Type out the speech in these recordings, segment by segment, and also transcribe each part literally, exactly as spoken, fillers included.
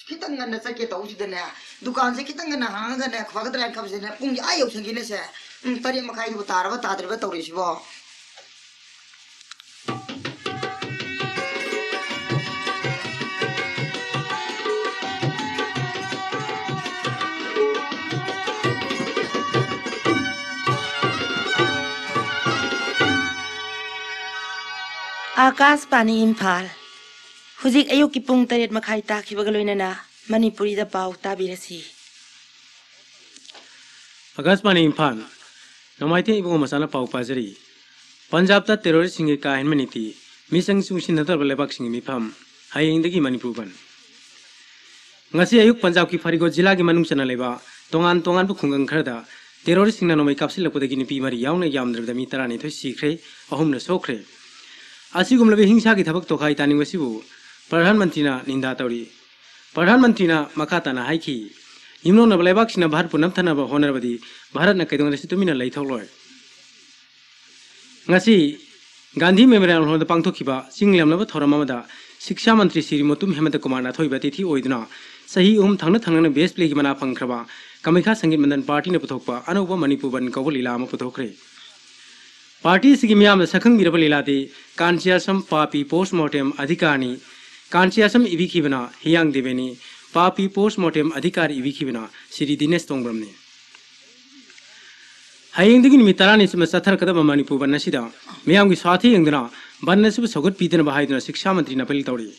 ꯈꯤꯇꯪ ꯉꯟꯅ ꯆꯠꯀꯦ ꯇꯧꯕꯁꯤꯗꯅꯦ, ꯗꯨꯀꯥꯟꯁꯦ ꯈꯤꯇꯪ ꯉꯟꯅ ꯍꯥꯡꯉꯒꯅꯦ ꯐꯒꯗ꯭ꯔꯥ ꯍꯥꯏꯅ ꯈꯟꯕꯁꯤꯗꯅꯦ, ꯄꯨꯡꯁꯦ ꯑꯥ ꯌꯧꯁꯟꯈꯤꯅꯦꯁꯦ꯫ ꯎꯝ, ꯇꯔꯦꯠ ꯃꯈꯥꯏꯗꯨꯕꯨ ꯇꯥꯔꯕ ꯇꯥꯗ꯭ꯔꯤꯕ ꯇꯧꯔꯤꯁꯤꯕꯣ? ꯑꯥꯀꯥꯁꯕꯥꯅꯤ ꯏꯝꯐꯥꯜ꯫ ꯍꯧꯖꯤꯛ ꯑꯌꯨꯛꯀꯤ ꯄꯨꯡ ꯇꯔꯦꯠ ꯃꯈꯥꯏ ꯇꯥꯈꯤꯕꯒ ꯂꯣꯏꯅꯅ ꯃꯅꯤꯄꯨꯔꯤꯗ ꯄꯥꯎ ꯇꯥꯕꯤꯔꯁꯤ꯫ ꯑꯥꯀꯥꯁꯕꯥꯅꯤ ꯏꯝꯐꯥꯜ꯫ ꯅꯣꯡꯃꯥꯏꯊꯦꯝ ꯏꯕꯨꯡꯉꯣ ꯃꯆꯥꯅ ꯄꯥꯎ ꯄꯥꯖꯔꯤ꯫ ꯄꯟꯖꯥꯕꯇ ꯇꯦꯔꯣꯔꯤꯁꯁꯤꯡꯒꯤ ꯀꯥ ꯍꯦꯟꯕ ꯅꯤꯇꯤ, ꯃꯤꯆꯪ ꯆꯨꯡꯁꯤꯟꯅꯗꯕ ꯂꯩꯕꯥꯛꯁꯤꯡꯒꯤ ꯃꯤꯐꯝ꯫ ꯍꯌꯦꯡꯗꯒꯤ ꯃꯅꯤꯄꯨꯔ ꯕꯟ꯫ ꯉꯁꯤ ꯑꯌꯨꯛ ꯄꯟꯖꯥꯕꯀꯤ ꯐꯔꯤꯒꯣꯠ ꯖꯤꯂꯥꯒꯤ ꯃꯅꯨꯡ ꯆꯟꯅ ꯂꯩꯕ ꯇꯣꯉꯥꯟ ꯇꯣꯉꯥꯟꯕ ꯈꯨꯡꯒꯪ ꯈꯔꯗ ꯇꯦꯔꯣꯔꯤꯁꯁꯤꯡꯅ ꯅꯣꯡꯃꯩ ꯀꯥꯞꯁꯤꯜꯂꯛꯄꯗꯒꯤ ꯅꯨꯄꯤ ꯃꯔꯤ ꯌꯥꯎꯅ ꯌꯥꯝꯗ꯭ꯔꯕꯗ ꯃꯤ ꯇꯔꯥꯅꯤꯊꯣꯏ ꯁꯤꯈ꯭ꯔꯦ, ꯑꯍꯨꯝꯅ ꯁꯣꯛꯈ꯭ꯔꯦ꯫ ꯑꯁꯤꯒꯨꯝꯂꯕ ꯍꯤꯡꯁꯥꯒꯤ ꯊꯕꯛ ꯇꯣꯈꯥꯏ ꯇꯥꯅꯤꯡꯕꯁꯤꯕꯨ ꯄ꯭ꯔꯙꯥꯟ ꯃꯟꯇ꯭ꯔꯤꯅ ꯅꯤꯟꯗꯥ ꯇꯧꯔꯤ꯫ ꯄ꯭ꯔꯙꯥꯟ ꯃꯟꯇ꯭ꯔꯤꯅ ꯃꯈꯥ ꯇꯥꯅ ꯍꯥꯏꯈꯤ, ꯌꯨꯝꯂꯣꯟꯅꯕ ꯂꯩꯕꯥꯛꯁꯤꯡꯅ ꯚꯥꯔꯠꯄꯨ ꯅꯝꯊꯅꯕ ꯍꯣꯠꯅꯔꯕꯗꯤ ꯚꯥꯔꯠꯅ ꯀꯩꯗꯧꯉꯩꯗꯁꯨ ꯇꯨꯃꯤꯟꯅ ꯂꯩꯊꯣꯛꯂꯣꯏ꯫ ꯉꯁꯤ ꯒꯥꯟꯙꯤ ꯃꯦꯃꯣꯔꯤꯌꯦꯜ ꯍꯣꯜꯗ ꯄꯥꯡꯊꯣꯛꯈꯤꯕ ꯆꯤꯡ ꯂꯦꯝꯂꯕ ꯊꯧꯔꯝ ꯑꯃꯗ ꯁꯤꯛꯁꯥ ꯃꯟꯇ꯭ꯔꯤ ꯁ꯭ꯔꯤ ꯃꯨꯇꯨꯝ ꯍꯦꯃꯟꯇ ꯀꯨꯃꯥꯔꯅ ꯑꯊꯣꯏꯕ ꯑꯇꯤꯊꯤ ꯑꯣꯏꯗꯨꯅ ꯆꯍꯤ ꯑꯍꯨꯝ ꯊꯪꯅ ꯊꯪꯅꯅ ꯕꯦꯁ ꯄ꯭ꯂꯦꯒꯤ ꯃꯅꯥ ꯐꯪꯈ꯭ꯔꯕ ꯀꯃꯤꯈꯥ ꯁꯪꯒꯤꯠ ꯃꯟꯗꯟ ꯄꯥꯔꯇꯤꯅ ꯄꯨꯊꯣꯛꯄ ꯑꯅꯧꯕ ꯃꯅꯤꯄꯨꯔ ꯕꯟ ꯀꯧꯕ ꯂꯤꯂꯥ ꯑꯃ ꯄꯨꯊꯣꯛꯈ꯭ꯔꯦ꯫ ꯄꯥꯔꯇꯤ ꯑꯁꯤꯒꯤ ꯃꯤꯌꯥꯝꯅ ꯁꯛꯈꯪꯕꯤꯔꯕ ꯂꯤꯂꯥꯗꯤ ꯀꯥꯟꯆꯤꯌꯥꯁꯝ ꯄꯥꯄꯤ ꯄꯣꯁꯃꯣꯔꯇꯦꯝ ꯑꯙꯤꯀꯥꯔꯅꯤ꯫ ꯀꯥꯟꯆꯤꯌꯥꯁꯝ ꯏꯕꯤꯈꯤꯕꯅ ꯍꯤꯌꯥꯡ ꯗꯦꯕꯦꯅꯤ, ꯄꯥꯄꯤ ꯄꯣꯁꯃꯣꯔꯇꯦꯝ ꯑꯙꯤꯀꯥꯔ ꯏꯕꯤꯈꯤꯕꯅ ꯁ꯭ꯔꯤ ꯗꯤꯅꯦꯁ ꯇꯣꯡꯕ꯭ꯔꯝꯅꯤ꯫ ꯍꯌꯦꯡꯗꯒꯤ ꯅꯨꯃꯤꯠ ꯇꯔꯥꯅꯤ ꯆꯨꯞꯅ ꯆꯠꯊꯔꯛꯀꯗꯕ ꯃꯅꯤꯄꯨꯔ ꯕꯟ ꯑꯁꯤꯗ ꯃꯤꯌꯥꯝꯒꯤ ꯁ꯭ꯋꯥꯔꯊ ꯌꯦꯡꯗꯨꯅ ꯕꯟ ꯑꯁꯤꯕꯨ ꯁꯧꯒꯠꯄꯤꯗꯅꯕ ꯍꯥꯏꯗꯨꯅ ꯁꯤꯛꯁꯥ ꯃꯟꯇ꯭ꯔꯤꯅ ꯑꯄꯤꯜ ꯇꯧꯔꯤ꯫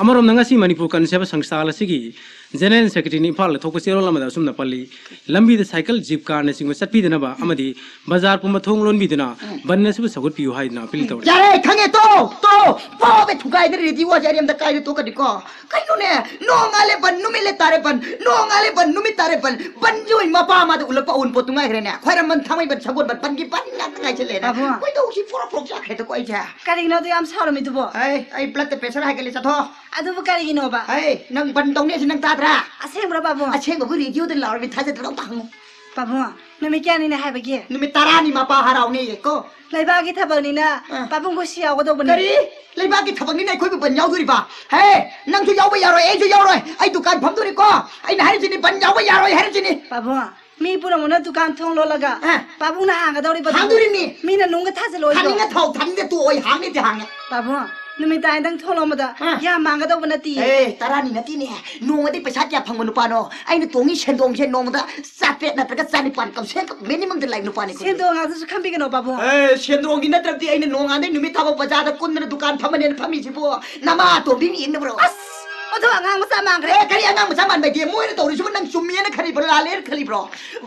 ꯑꯃꯔꯣꯝꯗ ꯉꯁꯤ ꯃꯅꯤꯄꯨꯔ ꯀꯟ ꯁꯦꯕꯥ ꯁꯪꯁꯊꯥꯟ ꯑꯁꯤꯒꯤ ꯖꯦꯅꯔꯦꯜ ꯁꯦꯀ꯭ꯔꯦꯇꯔꯤꯅ ꯏꯝꯐꯥꯜꯗ ꯊꯣꯛꯄ ꯆꯦꯔꯣꯜ ꯑꯃꯗ ꯑꯁꯨꯝꯅ ꯄꯜꯂꯤ, ꯂꯝꯕꯤꯗ ꯁꯥꯏꯀꯜ, ꯖꯤꯞ, ꯀꯥꯔꯅꯆꯤꯡꯕ ꯆꯠꯄꯤꯗꯅꯕ ꯑꯃꯗꯤ ꯕꯖꯥꯔ ꯄꯨꯝꯕ ꯊꯣꯡ ꯂꯣꯟꯕꯤꯗꯨꯅ ꯕꯟ ꯑꯁꯤꯕꯨ ꯁꯧꯒꯠꯄꯤꯌꯨ ꯍꯥꯏꯗꯨꯅ ꯑꯄꯤꯜ ꯇꯧꯔꯤ꯫ ꯌꯥꯔꯦ, ꯈꯪꯉꯦ, ꯇꯣ, ꯇꯣ, ꯄꯥꯎꯒ ꯊꯨꯒꯥꯏꯗꯅ ꯔꯦꯗꯤꯑꯣꯁꯦ ꯑꯔꯦꯝꯗ ꯀꯥꯏꯗ ꯇꯣꯛꯀꯅꯤꯀꯣ? ꯀꯩꯅꯣꯅꯦ, ꯅꯣꯡꯉꯥꯜꯂꯦ ꯕꯟ, ꯅꯨꯃꯤꯠ ꯂꯩ ꯇꯥꯔꯦ ꯕꯟ, ꯅꯣꯡꯉꯥꯜꯂꯦ ꯕꯟ, ꯅꯨꯃꯤꯠ ꯇꯥꯔꯦ ꯕꯟ, ꯕꯟꯁꯦ ꯑꯣꯏ ꯃꯄꯥ ꯑꯃꯗ ꯎꯠꯂꯛꯄ ꯑꯑꯣꯟꯄꯣꯠꯇꯨ ꯉꯥꯏꯈ꯭ꯔꯦꯅꯦ꯫ ꯈ꯭ꯋꯥꯏꯔꯝꯕꯟ, ꯊꯥꯡꯃꯩꯕꯟ, ꯁꯒꯣꯜꯕꯟ, ꯕꯟꯒꯤ ꯕꯟ ꯉꯥꯛꯇ ꯉꯥꯏꯁꯜꯂꯛꯑꯦꯅꯦ꯫ ꯄꯥꯕꯨꯡ꯫ ꯀꯣꯏꯗꯧꯁꯤ ꯄꯣꯔꯣꯛ ꯄꯣꯔꯣꯛ ꯆꯥꯛꯈ꯭ꯔꯦꯗꯀꯣ ꯑꯩꯁꯦ꯫ ꯀꯔꯤꯒꯤꯅꯣ ꯑꯗꯨ ꯌꯥꯝ ꯁꯥꯎꯔꯝꯃꯤꯗꯨꯕꯣ? ꯑꯩ, ꯑꯩ blood pressure ꯍꯥꯏꯒꯠꯂꯦ, ꯆꯠꯊꯣꯛ꯫ ꯑꯗꯨꯕꯨ ꯀꯔꯤꯒꯤꯅꯣꯕ? ꯑꯩ, ꯅꯪ ꯕꯟ ꯇꯧꯅꯤ ꯍꯥꯏꯁꯦ ꯅꯪ ꯇꯥꯗ꯭ꯔꯥ? ꯑꯁꯦꯡꯕ꯭ꯔꯣ ꯄꯥꯕꯨꯡ? ꯑꯁꯦꯡꯕꯕꯨ ꯔꯦꯗꯤꯑꯣꯗ ꯂꯥꯎꯔꯃꯤ, ꯊꯥꯖꯗ꯭ꯔꯒ ꯑꯝꯇ ꯍꯪꯉꯨ꯫ ꯄꯥꯕꯨꯡ, ꯅꯨꯃꯤꯠ ꯀꯌꯥꯅꯤꯅꯦ ꯍꯥꯏꯕꯒꯤ? ꯅꯨꯃꯤꯠ ꯇꯔꯥꯅꯤ ꯃꯄꯥ ꯍꯔꯥꯎꯅꯦꯌꯦ ꯀꯣ꯫ ꯂꯩꯕꯥꯛꯀꯤ ꯊꯕꯛꯅꯤꯅ ꯑꯥ꯫ ꯄꯥꯕꯨꯡ ꯈꯣꯏꯁꯨ ꯌꯥꯎꯒꯗꯧꯕꯅꯦ꯫ ꯀꯔꯤ? ꯂꯩꯕꯥꯛꯀꯤ ꯊꯕꯛꯅꯤꯅ ꯑꯩꯈꯣꯏꯕꯨ ꯕꯟ ꯌꯥꯎꯗꯣꯔꯤꯕ? ꯍꯦ, ꯅꯪꯁꯨ ꯌꯥꯎꯕ ꯌꯥꯔꯣꯏ, ꯑꯩꯁꯨ ꯌꯥꯎꯔꯣꯏ꯫ ꯑꯩ ꯗꯨꯀꯥꯟ ꯐꯝꯗꯣꯔꯤꯀꯣ꯫ ꯑꯩꯅ ꯍꯥꯏꯔꯤꯁꯤꯅꯤ, ꯕꯟ ꯌꯥꯎꯕ ꯌꯥꯔꯣꯏ ꯍꯥꯏꯔꯤꯁꯤꯅꯤ꯫ ꯄꯥꯕꯨꯡ, ꯃꯤ ꯄꯨꯝꯅꯃꯛꯅ ꯗꯨꯀꯥꯟ ꯊꯣꯡ ꯂꯣꯜꯂꯒ ꯑꯥ꯫ ꯄꯥꯕꯨꯡꯅ ꯍꯥꯡꯒꯗꯧꯔꯤꯕꯗꯨꯕꯨ ꯍꯥꯡꯗꯣꯔꯤꯅꯤ꯫ ꯃꯤꯅ ꯅꯨꯡꯒ ꯊꯥꯖꯤꯜꯂꯣꯏꯗ꯭ꯔꯣ? ꯊꯥꯅꯤꯡꯉ ꯊꯥꯎ, ꯊꯥꯅꯤꯡꯗ ꯇꯣꯛꯑꯣ, ꯑꯩ ꯍꯥꯡꯅꯤꯗꯤ ꯍꯥꯡꯉꯦ꯫ ꯄꯥꯕꯨꯡ, ꯅꯨꯃꯤꯠ ꯇꯔꯥꯅꯤꯗꯪ ꯊꯣꯛꯂꯛꯑꯣ ꯃꯗ ꯑꯥ꯫ ꯌꯥꯝ ꯃꯥꯡꯒꯗꯧꯕ ꯅꯠꯇꯤꯌꯦ꯫ ꯑꯦ, ꯇꯔꯥꯅꯤ ꯅꯠꯇꯦꯅꯦ꯫ ꯅꯣꯡꯃꯗꯤ ꯄꯩꯁꯥ ꯀꯌꯥ ꯐꯪꯕ ꯅꯨꯄꯥꯅꯣ? ꯑꯩꯅ ꯇꯣꯡꯉꯤ ꯁꯦꯟꯗꯣꯡꯁꯦ ꯅꯣꯡꯃꯗ ꯆꯥꯇ꯭ꯔꯦꯠ ꯅꯠꯇ꯭ꯔꯒ ꯆꯥꯅꯤꯄꯥꯟ ꯀꯝꯁꯦ ꯀꯝ ꯃꯤꯅꯤꯃꯝꯗ ꯂꯥꯛꯏ ꯅꯨꯄꯥꯅꯤ ꯑꯩꯈꯣꯏꯗꯤ꯫ ꯁꯦꯟꯗꯣꯡ ꯉꯥꯛꯇꯁꯨ ꯈꯟꯕꯤꯒꯅꯣ ꯄꯥꯕꯨꯡ꯫ ꯑꯦ, ꯁꯦꯟꯗꯣꯡꯒꯤ ꯅꯠꯇ꯭ꯔꯕꯗꯤ ꯑꯩꯅ ꯅꯣꯡꯉꯥꯟꯗꯩ ꯅꯨꯃꯤꯠ ꯊꯥꯕꯧ ꯕꯖꯥꯔꯗ ꯀꯨꯟꯗꯅ ꯗꯨꯀꯥꯟ ꯐꯝꯃꯅꯦꯅ ꯐꯝꯃꯤꯁꯤꯕꯨ ꯅꯃꯥ ꯑꯇꯣꯝꯕꯤꯅ ꯌꯦꯡꯅꯕ꯭ꯔꯣ? ꯑꯁ! ꯑꯣꯟꯊꯣꯛ ꯑꯉꯥꯡ ꯃꯆꯥ ꯃꯥꯟꯈ꯭ꯔꯦ꯫ ꯑꯦ, ꯀꯔꯤ ꯑꯉꯥꯡ ꯃꯆꯥ ꯃꯥꯟꯕ ꯍꯥꯏꯗꯤ? ꯃꯣꯏꯅ ꯇꯧꯔꯤꯁꯤꯕꯨ ꯅꯪ ꯆꯨꯝꯃꯦꯅ ꯈꯜꯂꯤꯕ꯭ꯔꯣ, ꯂꯥꯜꯂꯦꯅ ꯈꯜꯂꯤꯕ꯭ꯔꯣ?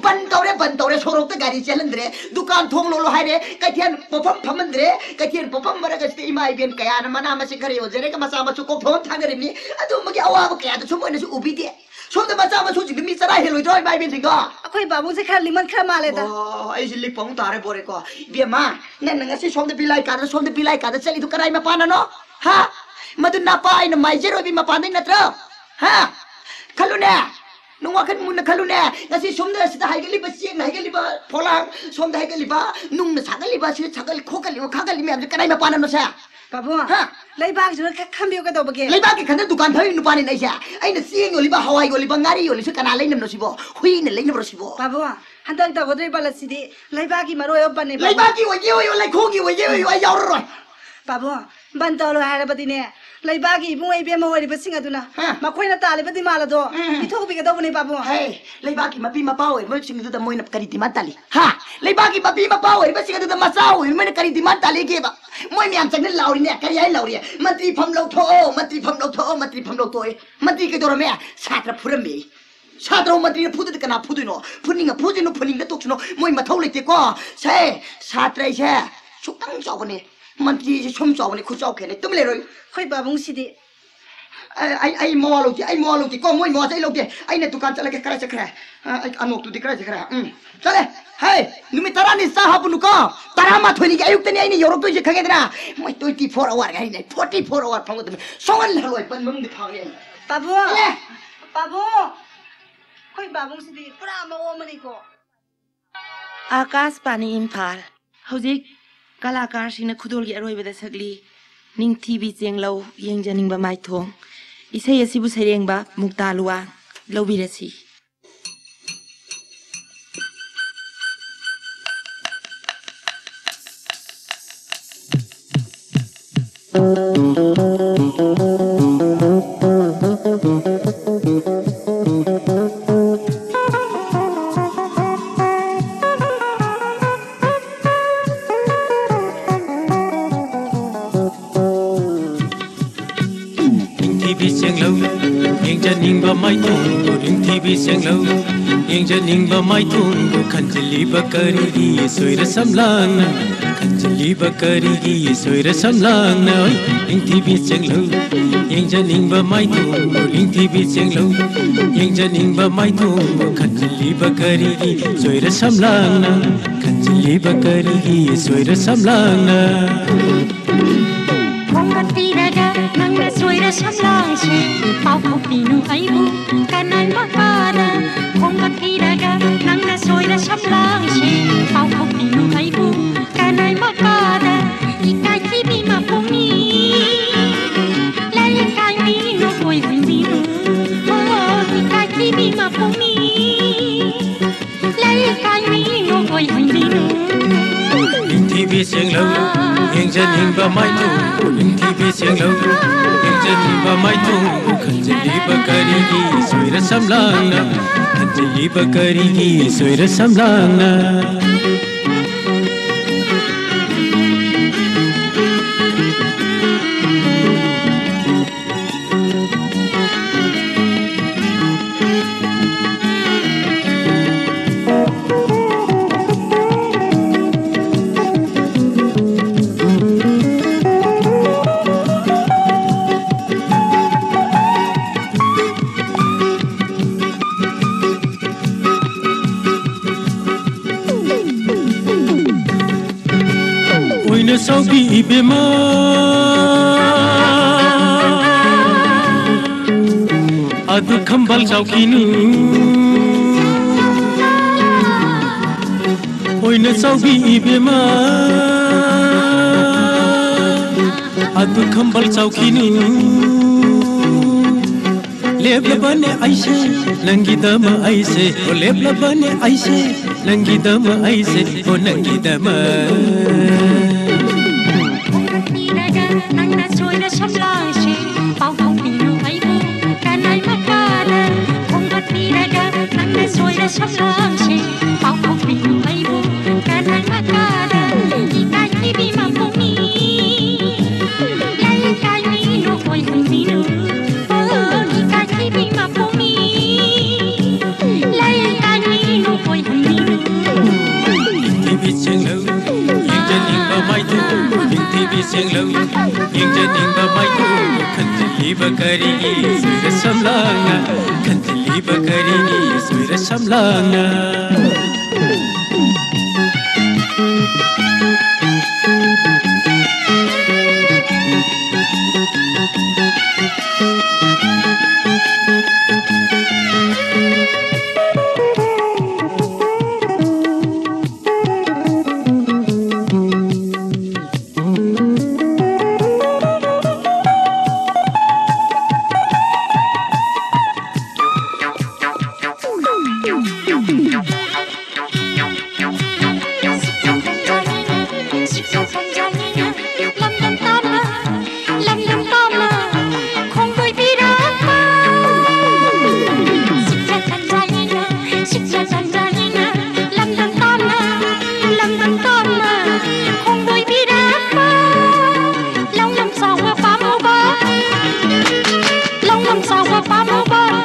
ꯕꯟ ꯇꯧꯔꯦ, ꯕꯟ ꯇꯧꯔꯦ, ꯁꯣꯔꯣꯛꯇ ꯒꯥꯔꯤ ꯆꯦꯜꯍꯟꯗ꯭ꯔꯦ, ꯗꯨꯀꯥꯟ ꯊꯣꯡ ꯂꯣꯜꯂꯣ ꯍꯥꯏꯔꯦ, ꯀꯩꯊꯦꯜ ꯄꯣꯠꯐꯝ ꯐꯝꯍꯟꯗ꯭ꯔꯦ, ꯀꯩꯊꯦꯜ ꯄꯣꯠꯐꯝ ꯃꯔꯛ ꯑꯁꯤꯗ ꯏꯃꯥ ꯏꯕꯦꯟ ꯀꯌꯥꯅ ꯃꯅꯥ ꯃꯁꯤꯡ ꯈꯔ ꯌꯣꯟꯖꯔꯒ ꯃꯆꯥ ꯃꯁꯨ ꯀꯣꯛꯊꯣꯛꯑꯝ ꯊꯥꯗꯔꯤꯕꯅꯤ꯫ ꯑꯗꯨꯝꯕꯒꯤ ꯑꯋꯥꯕ ꯀꯌꯥꯗꯨꯁꯨ ꯃꯣꯏꯅꯁꯨ ꯎꯕꯤꯗꯦ꯫ ꯁꯣꯝꯗ ꯃꯆꯥ ꯃꯁꯨꯁꯤꯡꯗꯨ ꯃꯤ ꯆꯔꯥ ꯍꯦꯜꯂꯣꯏꯗ꯭ꯔꯣ, ꯏꯃꯥ ꯏꯕꯦꯟꯁꯤꯡꯗꯣ? ꯑꯩꯈꯣꯏ ꯕꯥꯕꯨꯡꯁꯦ ꯈꯔ ꯂꯤꯡꯃꯟ ꯈꯔ ꯃꯥꯜꯂꯦꯗ꯫ ꯑꯣ, ꯑꯩꯁꯦ ꯂꯤꯛꯄ ꯑꯃꯨꯛ ꯇꯥꯔꯦ ꯕꯣꯔꯦꯀꯣ꯫ ꯏꯕꯦꯝꯃ, ꯅꯪꯅ ꯉꯁꯤ ꯁꯣꯝꯗ ꯕꯤꯂꯥꯏ ꯀꯥꯗ, ꯁꯣꯝꯗ ꯕꯤꯂꯥꯏ ꯀꯥꯗ ꯆꯠꯂꯤꯗꯨ ꯀꯅꯥꯏ ꯃꯄꯥꯟꯅꯅꯣ? ꯍꯥ? ꯃꯗꯨ ꯅꯄꯥ ꯑꯩꯅ ꯃꯥꯏꯖꯦꯔꯣꯏꯕꯤ ꯃꯄꯥꯟꯗꯩ ꯅꯠꯇ꯭ꯔꯣ? ꯍꯥ? ꯈꯜꯂꯨꯅꯦ꯫ ꯅꯪ ꯋꯥꯈꯜ ꯃꯨꯟꯅ ꯈꯜꯂꯨꯅꯦ꯫ ꯉꯁꯤ ꯁꯣꯝꯗ ꯁꯤꯗ ꯍꯥꯏꯒꯠꯂꯤꯕ ꯆꯦꯛꯅ ꯍꯥꯏꯒꯠꯂꯤꯕ ꯐꯣꯂꯥꯡ, ꯁꯣꯝꯗ ꯍꯥꯏꯒꯠꯂꯤꯕ ꯅꯨꯡꯅ ꯁꯥꯒꯠꯂꯤꯕ, ꯁꯤꯗ ꯁꯥꯒꯠꯂꯤ, ꯈꯣꯀꯠꯂꯤꯕ, ꯈꯥꯒꯠꯂꯤ ꯃꯌꯥꯝꯁꯦ ꯀꯅꯥꯏ ꯃꯄꯥꯟꯅꯅꯣ ꯁꯦ? ꯄꯥꯕꯨꯡ, ꯍꯥ? ꯂꯩꯕꯥꯛꯁꯤꯅ ꯈꯔ ꯈꯟꯕꯤꯌꯨ ꯀꯩꯗꯧꯕꯒꯦ? ꯂꯩꯕꯥꯛꯀꯤ ꯈꯟꯗ ꯗꯨꯀꯥꯟ ꯐꯝꯃꯤ ꯅꯨꯄꯥꯅꯤꯅꯦ ꯑꯩꯁꯦ꯫ ꯑꯩꯅ ꯆꯦꯡ ꯌꯣꯜꯂꯤꯕ, ꯍꯋꯥꯏ ꯌꯣꯜꯂꯤꯕ, ꯉꯥꯔꯤ ꯌꯣꯜꯂꯤꯁꯦ ꯀꯅꯥ ꯂꯩꯅꯕꯅꯣ ꯁꯤꯕꯣ? ꯍꯨꯏꯅ ꯂꯩꯅꯕ꯭ꯔꯣ ꯁꯤꯕꯣ? ꯄꯥꯕꯨꯡ, ꯍꯟꯗꯛ ꯇꯧꯒꯗꯧꯔꯤꯕ ꯕꯟ ꯑꯁꯤꯗꯤ ꯂꯩꯕꯥꯛꯀꯤ ꯃꯔꯨ ꯑꯣꯏꯕ ꯕꯟꯅꯦ, ꯄꯥꯕꯨꯡ꯫ ꯂꯩꯕꯥꯛꯀꯤ ꯑꯣꯏꯒꯦ ꯑꯣꯏꯌꯣ, ꯂꯩꯈꯣꯡꯒꯤ ꯑꯣꯏꯒꯦ ꯑꯣꯏꯌꯣ, ꯑꯩ ꯌꯥꯎꯔꯔꯣꯏ꯫ ꯄꯥꯕꯨꯡ, ꯕꯟ ꯇꯧꯔꯣꯏ ꯍꯥꯏꯔꯕꯗꯤꯅꯦ, ꯂꯩꯕꯥꯛꯀꯤ ꯏꯕꯨꯡ ꯏꯕꯦꯝꯃ ꯑꯣꯏꯔꯤꯕꯁꯤꯡ ꯑꯗꯨꯅ ꯍꯥ? ꯃꯈꯣꯏꯅ ꯇꯥꯜꯂꯤꯕ demand ꯑꯗꯣ ꯎꯝ꯫ ꯄꯤꯊꯣꯛꯄꯤꯒꯗꯧꯕꯅꯦ, ꯄꯥꯕꯨꯡ꯫ ꯍꯦ, ꯂꯩꯕꯥꯛꯀꯤ ꯃꯄꯤ ꯃꯄꯥ ꯑꯣꯏꯔꯤꯕꯁꯤꯡ ꯑꯗꯨꯗ ꯃꯣꯏꯅ ꯀꯔꯤ demand ꯇꯥꯜꯂꯤ? ꯍꯥ? ꯂꯩꯕꯥꯛꯀꯤ ꯃꯄꯤ ꯃꯄꯥ ꯑꯣꯏꯔꯤꯕꯁꯤꯡ ꯑꯗꯨꯗ ꯃꯆꯥ ꯑꯣꯏꯔꯤꯕ ꯃꯣꯏꯅ ꯀꯔꯤ demand ꯇꯥꯜꯂꯤꯒꯦꯕ? ꯃꯣꯏ ꯃꯌꯥꯝ ꯆꯪꯅ ꯂꯥꯎꯔꯤꯅꯦ, ꯀꯔꯤ ꯍꯥꯏ ꯂꯥꯎꯔꯤ? "ꯃꯟꯇ꯭ꯔꯤ ꯐꯝ ꯂꯧꯊꯣꯛꯑꯣ, ꯃꯟꯇ꯭ꯔꯤ ꯐꯝ ꯂꯧꯊꯣꯛꯑꯣ, ꯃꯟꯇ꯭ꯔꯤ ꯐꯝ ꯂꯧꯊꯣꯛꯑꯣ"꯫ ꯃꯟꯇ꯭ꯔꯤ ꯀꯩꯗꯧꯔꯝꯃꯦ? ꯁꯥꯇ꯭ꯔ ꯐꯨꯔꯝꯃꯦ꯫ ꯁꯥꯇ꯭ꯔꯕꯨ ꯃꯟꯇ꯭ꯔꯤꯅ ꯐꯨꯗꯗꯤ ꯀꯅꯥ ꯐꯨꯗꯣꯏꯅꯣ? ꯐꯨꯅꯤꯡꯉ ꯐꯨꯁꯤꯅꯨ, ꯐꯨꯅꯤꯡꯗ ꯇꯣꯛꯁꯤꯅꯨ, ꯃꯣꯏ ꯃꯊꯧ ꯂꯩꯇꯦꯀꯣ꯫ ꯁꯦ, ꯁꯥꯇ꯭ꯔ ꯑꯩꯁꯦ ꯁꯨꯛꯇꯪ ꯆꯥꯎꯕꯅꯦ, ꯃꯟꯇ꯭ꯔꯤꯁꯦ ꯁꯨꯝ ꯆꯥꯎꯕꯅꯦ, ꯈꯨꯠ ꯆꯥꯎ ꯈꯦꯠꯅꯩ꯫ ꯇꯨꯝ ꯂꯩꯔꯣꯏ꯫ ꯑꯩꯈꯣꯏ ꯄꯥꯕꯨꯡꯁꯤꯗꯤ꯫ ꯑꯩ, ꯑꯩ, ꯑꯩ ꯃꯋꯥ ꯂꯧꯗꯦ, ꯑꯩ ꯃꯋꯥ ꯂꯧꯗꯦ ꯀꯣ, ꯃꯣꯏ ꯃꯋꯥꯁꯦ ꯑꯩ ꯂꯧꯗꯦ꯫ ꯑꯩꯅ ꯗꯨꯀꯥꯟ ꯆꯠꯂꯒꯦ, ꯀꯔꯥꯏ ꯆꯠꯈ꯭ꯔꯦ? ꯑ, ꯑꯩ ꯑꯅꯣꯛꯇꯨꯗꯤ ꯀꯔꯥꯏ ꯆꯠꯈ꯭ꯔꯦ? ꯎꯝ, ꯆꯠꯂꯦ꯫ ꯍꯦ, ꯅꯨꯃꯤꯠ ꯇꯔꯥꯅꯤ ꯆꯥ ꯍꯥꯞꯄꯨꯅꯨꯀꯣ, ꯇꯔꯥꯃꯥꯊꯣꯏꯅꯤꯒꯤ ꯑꯌꯨꯛꯇꯅꯤ ꯑꯩꯅ ꯌꯧꯔꯛꯇꯣꯏꯁꯦ, ꯈꯪꯉꯦꯗꯅ? ꯃꯣꯏ twenty four hour ꯍꯥꯏꯅꯦ, forty four hour ꯐꯝꯒꯗꯕꯅꯤ꯫ ꯁꯣꯡꯍꯜ ꯍꯜꯂꯣꯏ ꯄꯟ ꯃꯅꯨꯡꯗ ꯐꯥꯎꯅꯤ ꯑꯩ꯫ ꯄꯥꯕꯨꯡ! ꯆꯠꯂꯦ꯫ ꯄꯥꯕꯨꯡ! ꯑꯩꯈꯣꯏ ꯄꯥꯕꯨꯡꯁꯤꯗꯤ ꯄꯨꯔꯥ ꯃꯑꯣꯡ ꯑꯃꯅꯤꯀꯣ꯫ ꯑꯥꯀꯥꯁꯕꯥꯅꯤ ꯏꯝꯐꯥꯜ꯫ ꯍꯧꯖꯤꯛ ꯀꯂꯥꯀꯥꯔꯁꯤꯡꯅ ꯈꯨꯗꯣꯜꯒꯤ ꯑꯔꯣꯏꯕꯗ ꯁꯛꯂꯤ ꯅꯤꯡꯊꯤꯕꯤ ꯆꯦꯡꯂꯧ, ꯌꯦꯡꯖꯅꯤꯡꯕ ꯃꯥꯏꯊꯣꯡ꯫ ꯏꯁꯩ ꯑꯁꯤꯕꯨ ꯁꯩꯔꯦꯡꯕ ꯃꯨꯛꯇꯥ ꯂꯨꯋꯥꯡ꯫ ꯂꯧꯕꯤꯔꯁꯤ꯫ ꯅꯤꯡꯊꯤꯕꯤ ꯆꯦꯡꯂꯧ, ꯌꯦꯡꯖꯅꯤꯡꯕ ꯃꯥꯏꯊꯣꯡꯗꯣ, ꯅꯤꯡꯊꯤꯕꯤ ꯆꯦꯡꯂꯧ, ꯌꯦꯡꯖꯅꯤꯡꯕ ꯃꯥꯏꯊꯣꯡꯗꯣ, ꯈꯟꯖꯤꯜꯂꯤꯕ ꯀꯔꯤꯒꯤ ꯁꯣꯏꯔ ꯁꯝꯂꯥꯡꯅ? ꯈꯟꯖꯤꯜꯂꯤꯕ ꯀꯔꯤꯒꯤ ꯁꯣꯏꯔ ꯁꯝꯂꯥꯡꯅ? ꯅꯤꯡꯊꯤꯕꯤ ꯆꯦꯡꯂꯧ, ꯌꯦꯡꯖꯅꯤꯡꯕ ꯃꯥꯏꯊꯣꯡꯗꯣ, ꯅꯤꯡꯊꯤꯕꯤ ꯆꯦꯡꯂꯧ, ꯌꯦꯡꯖꯅꯤꯡꯕ ꯃꯥꯏꯊꯣꯡꯗꯣ, ꯈꯟꯖꯤꯜꯂꯤꯕ ꯀꯔꯤꯒꯤ ꯁꯣꯏꯔ ꯁꯝꯂꯥꯡꯅ? ꯈꯟꯖꯤꯜꯂꯤꯕ ꯀꯔꯤꯒꯤ ꯁꯣꯏꯔ ꯁꯝꯂꯥꯡꯅ? ꯈꯣꯝꯒꯠꯄꯤꯔꯒ ꯅꯪꯅ ꯁꯣꯏꯔ ꯁꯝꯂꯥꯡꯁꯦ, ꯄꯥꯎꯊꯣꯛꯄꯤꯅꯨ ꯑꯩꯕꯨ ꯀꯅꯥꯏ ꯃꯄꯥꯗ? ꯈꯣꯝꯒꯠꯄꯤꯔꯒ ꯅꯪꯅ ꯁꯣꯏꯔ ꯁꯝꯂꯥꯡꯁꯦ, ꯄꯥꯎꯊꯣꯛꯄꯤꯅꯨ ꯑꯩꯕꯨ ꯀꯅꯥꯏ ꯃꯄꯥꯗ? ꯏꯀꯥꯏꯊꯤꯕꯤ ꯃꯄꯨꯡꯅꯤ, ꯂꯥꯏꯔꯤꯛ ꯀꯥꯏꯕꯤꯅꯨ, ꯀꯣꯏꯍꯟꯕꯤꯅꯨ, ꯑꯣ, ꯏꯀꯥꯏꯊꯤꯕꯤ ꯃꯄꯨꯡꯅꯤ꯫ ꯂꯩꯀꯥꯏ ꯃꯤ ꯅꯣꯛꯑꯣꯏ ꯍꯟꯕꯤꯅꯨ꯫ ꯅꯤꯡꯊꯤꯕꯤ ꯆꯦꯡꯂꯧ, ꯌꯦꯡꯖꯅꯤꯡꯕ ꯃꯥꯏꯊꯣꯡ꯫ ꯅꯤꯡꯊꯤꯕꯤ ꯆꯦꯡꯂꯧ, ꯌꯦꯡꯖꯅꯤꯡꯕ ꯃꯥꯏꯊꯣꯡ꯫ ꯈꯟꯖꯤꯜꯂꯤꯕ ꯀꯔꯤꯒꯤ ꯁꯣꯏꯔ ꯁꯝꯂꯥꯡꯅ? ꯈꯟꯖꯤꯜꯂꯤꯕ ꯀꯔꯤꯒꯤ ꯁꯣꯏꯔ ꯁꯝꯂꯥꯡꯅ? ꯑꯣꯏꯅ ꯁꯥꯎꯕꯤ ꯏꯕꯦꯝꯃ, ꯑꯗꯨ ꯈꯝꯕꯜ ꯆꯥꯎꯈꯤꯅꯨ꯫ ꯑꯣꯏꯅ ꯆꯥꯎꯕꯤ ꯏꯕꯦꯝꯃ, ꯑꯗꯨ ꯈꯝꯕꯜ ꯆꯥꯎꯈꯤꯅꯨ꯫ ꯂꯦꯞꯂꯕꯅꯦ ꯑꯩꯁꯦ ꯅꯪꯒꯤꯗꯃꯛ ꯑꯩꯁꯦ, ꯑꯣ ꯂꯦꯞꯂꯕꯅꯦ ꯑꯩꯁꯦ ꯅꯪꯒꯤꯗꯃꯛ ꯑꯩꯁꯦ, ꯑꯣ ꯅꯪꯒꯤꯗꯃꯛ꯫ ꯄꯤꯔꯒ ꯅꯪꯅ ꯁꯣꯏꯔ ꯁꯝꯂꯥꯡꯁꯦ ꯄꯥꯎꯊꯣꯛꯄꯤꯌꯨ ꯑꯩꯕꯨ ꯀꯅꯥꯏ ꯃꯈꯥꯗ ꯈꯣꯡꯒꯠꯄꯤꯔꯒ ꯅꯪꯅ ꯁꯣꯏꯔ ꯁꯝꯂꯥꯡꯁꯦ ꯄꯥꯎꯊꯣꯛꯄꯤꯌꯨ ꯑꯩꯕꯨ ꯀꯅꯥꯏ ꯃꯈꯥꯗ ꯏꯀꯥꯏ ꯊꯤꯕꯤ ꯃꯄꯨꯡꯅꯤ ꯂꯩꯀꯥꯏ ꯃꯤ ꯅꯣꯛꯑꯣꯏ ꯍꯟꯕꯤꯅꯨ ꯑꯣ ꯏꯀꯥꯏ ꯊꯤꯕꯤ ꯃꯄꯨꯡꯅꯤ ꯂꯩꯀꯥꯏ ꯃꯤ ꯅꯣꯛꯑꯣꯏ ꯍꯟꯕꯤꯅꯨ ꯅꯤꯡꯊꯤꯕꯤ ꯆꯦꯡꯂꯧ ꯌꯦꯡꯖꯅꯤꯡꯕ ꯃꯥꯏꯊꯣꯡ ꯅꯤꯡꯊꯤꯕꯤ ꯆꯦꯡꯂꯧ ꯌꯦꯡꯖꯅꯤꯡꯕ ꯃꯥꯏꯊꯣꯡ ꯈꯟꯖꯤꯜꯂꯤꯕ ꯀꯔꯤꯒꯤ ꯁꯣꯏꯔ ꯁꯝꯂꯥꯡꯅ ꯈꯟꯖꯤꯜꯂꯤꯕ ꯀꯔꯤꯒꯤ ꯁꯣꯏꯔ ꯁꯝꯂꯥꯡꯅ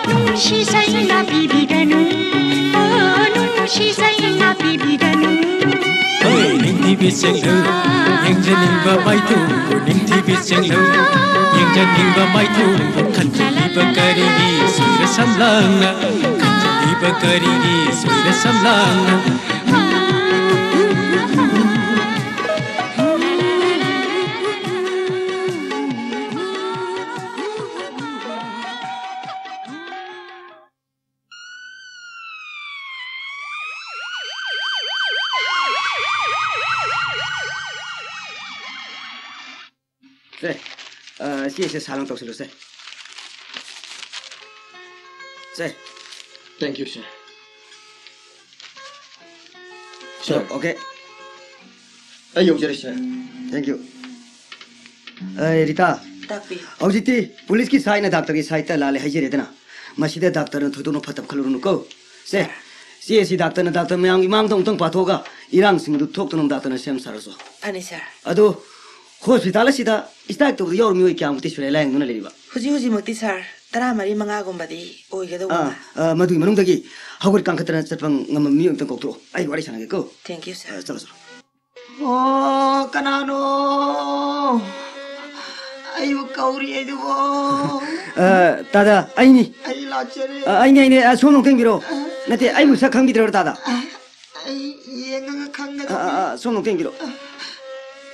ꯅꯨꯡꯁꯤꯖꯩꯅ ꯄꯤꯕꯤꯒꯅꯨ ꯑꯣ ꯅꯨꯡꯁꯤꯖꯩꯅ ꯄꯤꯕꯤꯒꯅꯨ ꯍꯣꯏ ꯅꯤꯡꯊꯤꯕꯤ ꯆꯦꯡꯂꯧ ꯌꯦꯡꯖꯅꯤꯡꯕ ꯃꯥꯏꯊꯣꯡꯕꯨ ꯅꯤꯡꯊꯤꯕꯤ ꯆꯦꯡꯂꯧ ꯌꯦꯡꯖꯅꯤꯡꯕ ꯃꯥꯏꯊꯣꯡꯕꯨ ꯈꯟꯖꯤꯜꯂꯤꯕ ꯀꯔꯤꯒꯤ ꯁꯣꯏꯔ ꯁꯝꯂꯥꯡꯅ ꯈꯟꯖꯤꯜꯂꯤꯕ ꯀꯔꯤꯒꯤ ꯁꯣꯏꯔ ꯁꯝꯂꯥꯡꯅ ꯁꯦ, ꯑ, ꯆꯦꯁꯦ sign ꯑꯃ ꯇꯧꯁꯤꯜꯂꯨꯁꯦ꯫ ꯁꯦ꯫ Thank you, sir. Sir. Okay. ꯑꯩ ꯌꯧꯖꯔꯦ, sir. Thank you. ꯑꯦ, ꯔꯤꯇꯥ꯫ ꯇꯥꯛꯄꯤꯌꯨ꯫ ꯍꯧꯖꯤꯛꯇꯤ ꯄꯨꯂꯤꯁꯀꯤ sideꯅ doctorꯒꯤ sideꯇ ꯂꯥꯜꯂꯦ ꯍꯥꯏꯖꯔꯦꯗꯅ꯫ ꯃꯁꯤꯗ doctorꯅ ꯊꯣꯏꯗꯣꯛꯅ ꯐꯠꯇꯕ ꯈꯜꯂꯨꯔꯅꯨꯀꯣ꯫ ꯁꯦ, ꯆꯦ ꯑꯁꯤ doctorꯅ doctor ꯃꯌꯥꯝꯒꯤ ꯃꯥꯡꯗ ꯑꯃꯨꯛꯇꯪ ꯄꯥꯊꯣꯛꯑꯒ ꯏꯔꯥꯡꯁꯤꯡ ꯑꯗꯨ ꯊꯣꯛꯇꯅꯕ doctorꯅ ꯁꯦꯝ ꯁꯥꯔꯁꯨ꯫ ꯐꯅꯤ, sir꯫ ꯑꯗꯣ hospital ꯑꯁꯤꯗ strike ꯇꯧꯕꯗ ꯌꯥꯎꯔꯤꯕ ꯃꯤꯑꯣꯏ ꯀꯌꯥꯃꯨꯛꯇꯤ ꯁꯨꯔꯦ ꯂꯥꯌꯦꯡꯗꯨꯅ ꯂꯩꯔꯤꯕ? ꯍꯧꯖꯤꯛ ꯍꯧꯖꯤꯛꯃꯛꯇꯤ, sir, ꯇꯔꯥꯃꯔꯤ ꯃꯉꯥꯒꯨꯝꯕꯗꯤ ꯑꯣꯏꯒꯗꯧꯕ ꯑꯥ, ꯃꯥꯜꯂꯦ꯫ ꯑꯥ, ꯃꯗꯨꯒꯤ ꯃꯅꯨꯡꯗꯒꯤ ꯍꯧꯒꯠ ꯀꯥꯡꯈꯠꯇꯅ ꯆꯠꯄ ꯉꯝꯕ ꯃꯤ ꯑꯃꯇꯪ ꯀꯧꯊꯣꯔꯛꯑꯣ꯫ ꯑꯩ ꯋꯥꯔꯤ ꯁꯥꯟꯅꯒꯦꯀꯣ꯫ Thank you, sir꯫ ꯑꯥ, ꯆꯠꯂꯣ, ꯆꯠꯂꯣ꯫ ꯑꯣ, ꯀꯅꯥꯅꯣ? ꯑꯩꯕꯨ ꯀꯧꯔꯤ ꯑꯩꯗꯨꯕꯣ? ꯑ, ꯇꯥꯗ, ꯑꯩꯅꯤ꯫ ꯑꯩ ꯂꯥꯛꯆꯔꯦ꯫ ꯑ, ꯑꯩꯅꯤ, ꯑꯩꯅꯤ꯫ ꯑ, ꯁꯣꯝ ꯑꯃꯨꯛꯇ ꯌꯦꯡꯕꯤꯔꯣ꯫ ꯅꯠꯇꯦ, ꯑꯩꯕꯨ ꯁꯛ ꯈꯪꯕꯤꯗ꯭ꯔꯕ, ꯇꯥꯗ? ꯑ, ꯑꯩ ꯌꯦꯡꯉꯒ ꯑ, ꯈꯪꯒꯗꯕꯅꯤ꯫ ꯑ, ꯑ, ꯁꯣꯝ ꯑꯃꯨꯛꯇ ꯌꯦꯡꯕꯤꯔꯣ꯫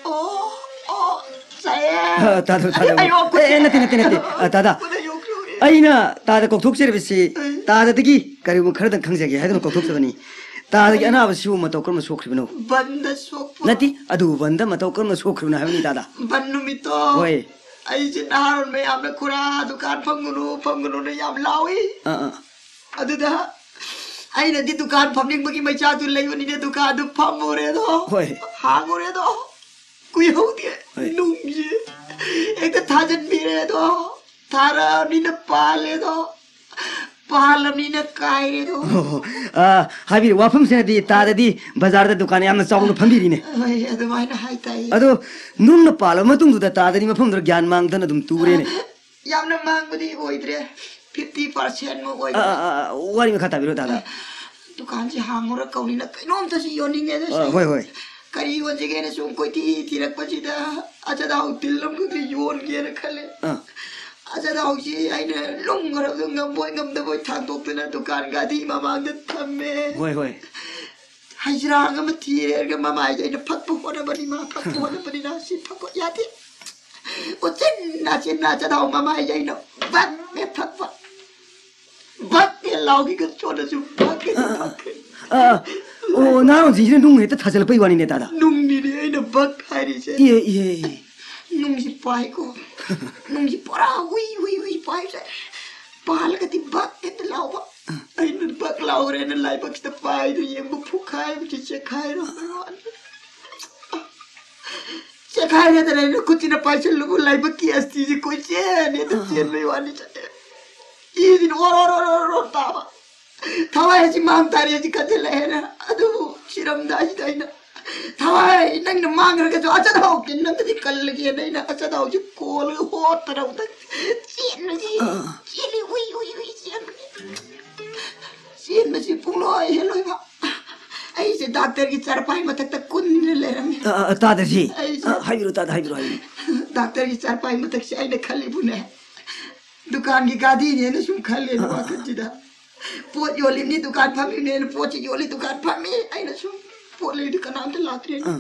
ꯑꯣ, ꯑꯣ, ꯁꯥꯏꯌꯦ꯫ ꯑ, ꯇꯥꯗ, ꯇꯥꯗ꯫ ꯑꯩ, ꯑꯩ, ꯑꯣ, ꯑꯦ, ꯑꯦ, ꯅꯠꯇꯦ, ꯅꯠꯇꯦ, ꯅꯠꯇꯦ꯫ ꯑ, ꯇꯥꯗ꯫ ꯈꯨꯠꯅ ꯌꯣꯛꯈ꯭ꯔꯦ꯫ ꯑꯩꯅ ꯇꯥꯗ ꯀꯧꯊꯣꯛꯆꯔꯤꯕꯁꯤ ꯑ꯫ ꯇꯥꯗꯗꯒꯤ ꯀꯔꯤꯒꯨꯝꯕ ꯈꯔꯗꯪ ꯈꯪꯖꯒꯦ ꯍꯥꯏꯗꯨꯅ ꯀꯧꯊꯣꯛꯆꯕꯅꯤ꯫ ꯇꯥꯗꯒꯤ ꯑ꯫ ꯑꯅꯥꯕꯁꯤꯕꯨ ꯃꯇꯧ ꯀꯔꯝꯅ ꯁꯣꯛꯈ꯭ꯔꯤꯕꯅꯣ? ꯕꯟꯗ ꯁꯣꯛꯄ꯫ ꯅꯠꯇꯦ, ꯑꯗꯨꯕꯨ ꯕꯟꯗ ꯃꯇꯧ ꯀꯔꯝꯅ ꯁꯣꯛꯈ꯭ꯔꯤꯕꯅꯣ ꯍꯥꯏꯕꯅꯤ, ꯇꯥꯗ꯫ ꯕꯟ ꯅꯨꯃꯤꯠꯇꯣ꯫ ꯍꯣꯏ꯫ ꯑꯩꯁꯦ ꯅꯍꯥꯔꯣꯜ ꯃꯌꯥꯝꯅ, "ꯈꯨꯔꯥ, ꯗꯨꯀꯥꯟ ꯐꯝꯒꯅꯨ, ꯐꯝꯒꯅꯨꯅ" ꯌꯥꯝ ꯂꯥꯎꯏ꯫ ꯑꯥ, ꯑꯥ꯫ ꯑꯗꯨꯗ ꯑꯩꯅꯗꯤ ꯗꯨꯀꯥꯟ ꯐꯝꯅꯤꯡꯕꯒꯤ ꯃꯩꯆꯥꯛꯇꯨ ꯂꯩꯕꯅꯤꯅ ꯗꯨꯀꯥꯟꯗꯨ ꯐꯝꯃꯨꯔꯦꯗꯣ꯫ ꯍꯣꯏ꯫ ꯍꯥꯡꯉꯨꯔꯦꯗꯣ꯫ ꯀꯨꯏꯍꯧꯗꯦ꯫ ꯍꯣꯏ꯫ ꯅꯨꯡꯁꯦ ꯍꯦꯛꯇ ꯊꯥꯖꯤꯟꯕꯤꯔꯦꯗꯣ꯫ ꯊꯥꯔꯛꯑꯕꯅꯤꯅ ꯄꯥꯜꯂꯦꯗꯣ꯫ ꯄꯥꯜꯂꯕꯅꯤꯅ ꯀꯥꯏꯔꯦꯗꯣ꯫ ꯑꯣ, ꯑꯥ, ꯍꯥꯏꯕꯤꯔꯣ, ꯋꯥꯐꯝꯁꯤꯅꯗꯤ ꯇꯥꯗꯗꯤ ꯕꯖꯥꯔꯗ ꯗꯨꯀꯥꯟ ꯌꯥꯝꯅ ꯆꯥꯎꯅ ꯐꯝꯕꯤꯔꯤꯅꯦ꯫ ꯍꯣꯏ, ꯑꯗꯨꯃꯥꯏꯅ ꯍꯥꯏꯇꯥꯏ꯫ ꯑꯗꯣ ꯅꯨꯡꯅ ꯄꯥꯜꯂꯕ ꯃꯇꯨꯡꯗꯨꯗ ꯇꯥꯗꯗꯤ ꯃꯐꯝꯗꯨꯗ ꯒ꯭ꯌꯥꯟ ꯃꯥꯡꯗꯅ ꯑꯗꯨꯝ ꯇꯨꯔꯦꯅꯦ꯫ ꯌꯥꯝꯅ ꯃꯥꯡꯕꯗꯤ ꯑꯣꯏꯗ꯭ꯔꯦ, fifty percent ꯃꯨꯛ ꯑꯣꯏꯗ꯭ꯔꯦ꯫ ꯑꯥ, ꯑꯥ, ꯑꯥ, ꯋꯥꯔꯤ ꯃꯈꯥ ꯇꯥꯕꯤꯔꯣ, ꯇꯥꯗ꯫ ꯗꯨꯀꯥꯟꯁꯦ ꯍꯥꯡꯉꯨꯔ ꯀꯧꯅꯤꯅ ꯀꯩꯅꯣꯝꯇꯁꯨ ꯌꯣꯟꯅꯤꯡꯉꯦ ꯑꯗꯨ ꯑꯥ, ꯁꯤ ꯍꯣꯏ, ꯍꯣꯏ꯫ ꯀꯔꯤ ꯌꯣꯟꯁꯤꯒꯦꯅ ꯁꯨꯝ ꯀꯣꯏꯊꯤ ꯊꯤꯔꯛꯄꯁꯤꯗ ꯑꯆꯥꯊꯥꯎ ꯇꯤꯜ ꯑꯃꯈꯛꯇꯤ ꯌꯣꯟꯒꯦꯅ ꯈꯜꯂꯦ꯫ ꯑꯥ꯫ ꯑꯆꯥꯊꯥꯎꯁꯤ ꯑꯩꯅ ꯂꯨꯝꯈ꯭ꯔꯕꯗꯣ ꯉꯝꯕꯣꯏ ꯉꯝꯗꯕꯣꯏ ꯊꯥꯡꯗꯣꯛꯇꯅ ꯗꯨꯀꯥꯟ ꯒꯥꯗꯤ ꯃꯃꯥꯡꯗ ꯊꯝꯃꯦ꯫ ꯍꯣꯏ, ꯍꯣꯏ꯫ ꯍꯩꯖ꯭ꯔꯥꯡ ꯑꯃ ꯊꯤꯔꯦꯒ ꯃꯃꯥꯏꯁꯦ ꯑꯩꯅ ꯐꯛꯄ ꯍꯣꯠꯅꯕꯅꯤ, ꯃꯥ ꯐꯛꯄ ꯍꯣꯠꯅꯕꯅꯤꯅ ꯁꯤ ꯐꯛꯄ ꯌꯥꯗꯦ꯫ ꯎꯆꯤꯟ ꯅꯥꯆꯤꯟ ꯑꯆꯥꯊꯥꯎ ꯃꯃꯥꯏꯁꯦ ꯑꯩꯅ ꯕꯛ ꯃꯦꯠ ꯐꯛꯄ꯫ ꯕꯛ ꯍꯦꯛ ꯂꯥꯎꯈꯤꯒ ꯆꯣꯠꯂꯁꯨ ꯕꯛ ꯍꯦꯛ ꯕꯛ ꯍꯦꯛ꯫ ꯑꯥ, ꯑꯥ꯫ ꯑꯣ, ꯅꯍꯥꯔꯣꯟꯁꯤꯡꯁꯤꯅ ꯅꯨꯡ ꯍꯦꯛꯇ ꯊꯥꯖꯤꯜꯂꯛꯄꯩ ꯋꯥꯅꯤꯅꯦ, ꯇꯥꯗ꯫ ꯅꯨꯡꯅꯤꯅꯦ ꯑꯩꯅ ꯕꯛ ꯍꯥꯏꯔꯤꯁꯦ꯫ ꯏꯍꯦ, ꯏꯍꯦ, ꯏꯍꯦ꯫ ꯅꯨꯡꯁꯤ ꯄꯥꯏꯀꯣ꯫ ꯅꯨꯡꯁꯤ ꯄꯨꯔꯥ ꯍꯨꯏ, ꯍꯨꯏ, ꯍꯨꯏ ꯄꯥꯏꯕꯁꯦ꯫ ꯄꯥꯜꯂꯒꯗꯤ ꯕꯛ ꯍꯦꯛꯇ ꯂꯥꯎꯕ꯫ ꯑꯩꯅ ꯕꯛ ꯂꯥꯎꯔꯦꯅ ꯂꯥꯏꯕꯛꯁꯤꯗ ꯄꯥꯏꯗꯨ ꯌꯦꯡꯕ, ꯐꯨꯈꯥꯏꯕꯁꯤ ꯆꯦꯈꯥꯏꯔꯝꯕ ꯋꯥꯅꯤ꯫ ꯆꯦꯈꯥꯏꯔꯦꯗꯅ ꯑꯩꯅ ꯈꯨꯠꯁꯤꯅ ꯄꯥꯏꯁꯤꯜꯂꯨꯕ ꯂꯥꯏꯕꯛꯀꯤ ꯑꯁꯇꯤꯁꯤ ꯀꯣꯏꯆꯦꯟ ꯍꯦꯛꯇ ꯆꯦꯟꯕꯩ ꯋꯥꯅꯤ꯫ ꯏꯁꯤꯅ ꯑꯣꯔꯣ ꯑꯣꯔꯣ ꯑꯣꯔꯣ ꯑꯣꯔꯣ ꯇꯥꯕ꯫ ꯊꯋꯥꯏ ꯑꯁꯤ ꯃꯥꯡ ꯇꯥꯔꯦ ꯑꯁꯤ ꯈꯟꯖꯤꯜꯂꯛꯑꯦꯅ꯫ ꯑꯗꯨꯕꯨ ꯁꯤꯔꯝꯗꯥꯏꯁꯤꯗ ꯑꯩꯅ, "ꯊꯋꯥꯏ, ꯅꯪꯅ ꯃꯥꯡꯈ꯭ꯔꯒꯁꯨ ꯑꯆꯠ ꯍꯧꯔꯛꯇꯦ, ꯅꯪꯒꯗꯤ ꯀꯜꯂꯒꯦꯅ" ꯑꯩꯅ ꯑꯆꯠ ꯍꯧꯔꯛꯁꯤ ꯀꯣꯜꯂꯒ ꯍꯣꯠꯇꯅ ꯑꯃꯨꯛꯇꯪ ꯆꯦꯟꯕꯁꯤ, ꯑꯥ꯫ ꯆꯦꯜꯂꯤ, ꯎꯏ, ꯎꯏ, ꯎꯏ ꯆꯦꯟꯕꯅꯤ꯫ ꯆꯦꯟꯕꯁꯤ ꯄꯨꯡꯂꯣꯏ ꯍꯦꯜꯂꯣꯏꯕ꯫ ꯑꯩꯁꯦ ꯗꯥꯛꯇꯔꯒꯤ ꯆꯥꯔꯄꯥꯏ ꯃꯊꯛꯇ ꯀꯨꯟꯗ ꯂꯩꯔꯝꯃꯤ꯫ ꯑ, ꯑ, ꯇꯥꯗ ꯁꯤ꯫ ꯑꯩꯁꯦ ꯑ, ꯍꯥꯏꯕꯤꯔꯣ, ꯇꯥꯗ, ꯍꯥꯏꯕꯤꯔꯣ, ꯍꯥꯏꯕꯤꯔꯣ꯫ ꯗꯥꯛꯇꯔꯒꯤ ꯆꯥꯔꯄꯥꯏ ꯃꯊꯛꯁꯦ ꯑꯩꯅ ꯈꯜꯂꯤꯕꯨꯅꯦ, ꯗꯨꯀꯥꯟꯒꯤ ꯒꯥꯗꯤꯅꯦꯅ ꯁꯨꯝ ꯈꯜꯂꯦ ꯑ, ꯑ, ꯑ꯫ ꯋꯥꯈꯜꯁꯤꯗ꯫ ꯄꯣꯠ ꯌꯣꯜꯂꯤꯕꯅꯤ, ꯗꯨꯀꯥꯟ ꯐꯝꯃꯤꯕꯅꯦꯅ, ꯄꯣꯠꯁꯤ ꯌꯣꯜꯂꯤ, ꯗꯨꯀꯥꯟ ꯐꯝꯃꯤ꯫ ꯑꯩꯅ ꯁꯨꯝ ꯄꯣꯠ ꯂꯩꯕꯗ ꯀꯅꯥꯝꯇ ꯂꯥꯛꯇ꯭ꯔꯦꯅ꯫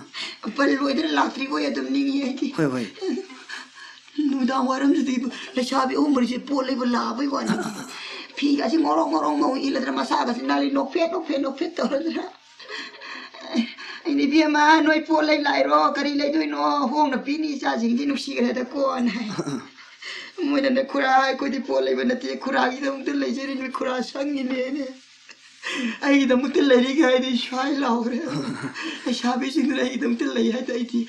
ꯑ꯫ ꯕꯟ ꯂꯣꯏꯗꯅ ꯂꯥꯛꯇ꯭ꯔꯤꯕꯣꯏ ꯑꯗꯨꯝ ꯅꯤꯡꯉꯤ ꯑꯩꯗꯤ꯫ ꯍꯣꯏ, ꯍꯣꯏ꯫ ꯅꯨꯃꯤꯗꯥꯡ ꯋꯥꯏꯔꯝꯁꯤꯗꯤ ꯂꯩꯁꯥꯕꯤ ꯑꯍꯨꯝ ꯃꯔꯤꯁꯦ ꯄꯣꯠ ꯂꯩꯕ ꯂꯥꯛꯑꯕꯩ ꯋꯥꯅꯤ꯫ ꯑ, ꯑ, ꯑ꯫ ꯐꯤꯒꯁꯤ ꯉꯧꯔꯣꯛ ꯉꯧꯔꯣꯛ ꯉꯧ ꯏꯜꯂꯗꯅ ꯃꯁꯥꯒꯁꯤ ꯅꯥꯜꯂꯤ ꯅꯣꯛꯐꯦꯠ ꯅꯣꯛꯐꯦꯠ ꯅꯣꯛꯐꯦꯠ ꯇꯧꯔꯗꯅ꯫ ꯑꯩꯅ, "ꯏꯕꯦꯝꯃ, ꯅꯣꯏ ꯄꯣꯠ ꯂꯩ ꯂꯥꯛꯏꯔꯣ? ꯀꯔꯤ ꯂꯩꯗꯣꯏꯅꯣ? ꯍꯣꯡꯅ ꯄꯤꯅꯤ, ꯏꯆꯥꯁꯤꯡꯗꯤ ꯅꯨꯡꯁꯤꯈ꯭ꯔꯦꯗꯀꯣꯅ" ꯍꯥꯏ꯫ ꯃꯣꯏꯅꯅꯦ, "ꯈꯨꯔꯥ, ꯑꯩꯈꯣꯏꯗꯤ ꯄꯣꯠ ꯂꯩꯕ ꯅꯠꯇꯦ, ꯈꯨꯔꯥꯒꯤꯗꯃꯛꯇ ꯂꯩꯖꯔꯤꯅꯤ, ꯈꯨꯔꯥ ꯁꯪꯉꯤꯅꯦꯅꯦ꯫ ꯑꯩꯒꯤꯗꯃꯛꯇ ꯂꯩꯔꯤꯒ" ꯍꯥꯏꯗꯤ ꯁ꯭ꯋꯥꯏ ꯂꯥꯎꯈ꯭ꯔꯦ꯫ ꯂꯩꯁꯥꯕꯤꯁꯤꯡꯗꯨꯅ ꯑꯩꯒꯤꯗꯃꯛꯇ ꯂꯩ ꯍꯥꯏꯗꯤ ꯑꯩꯗꯤ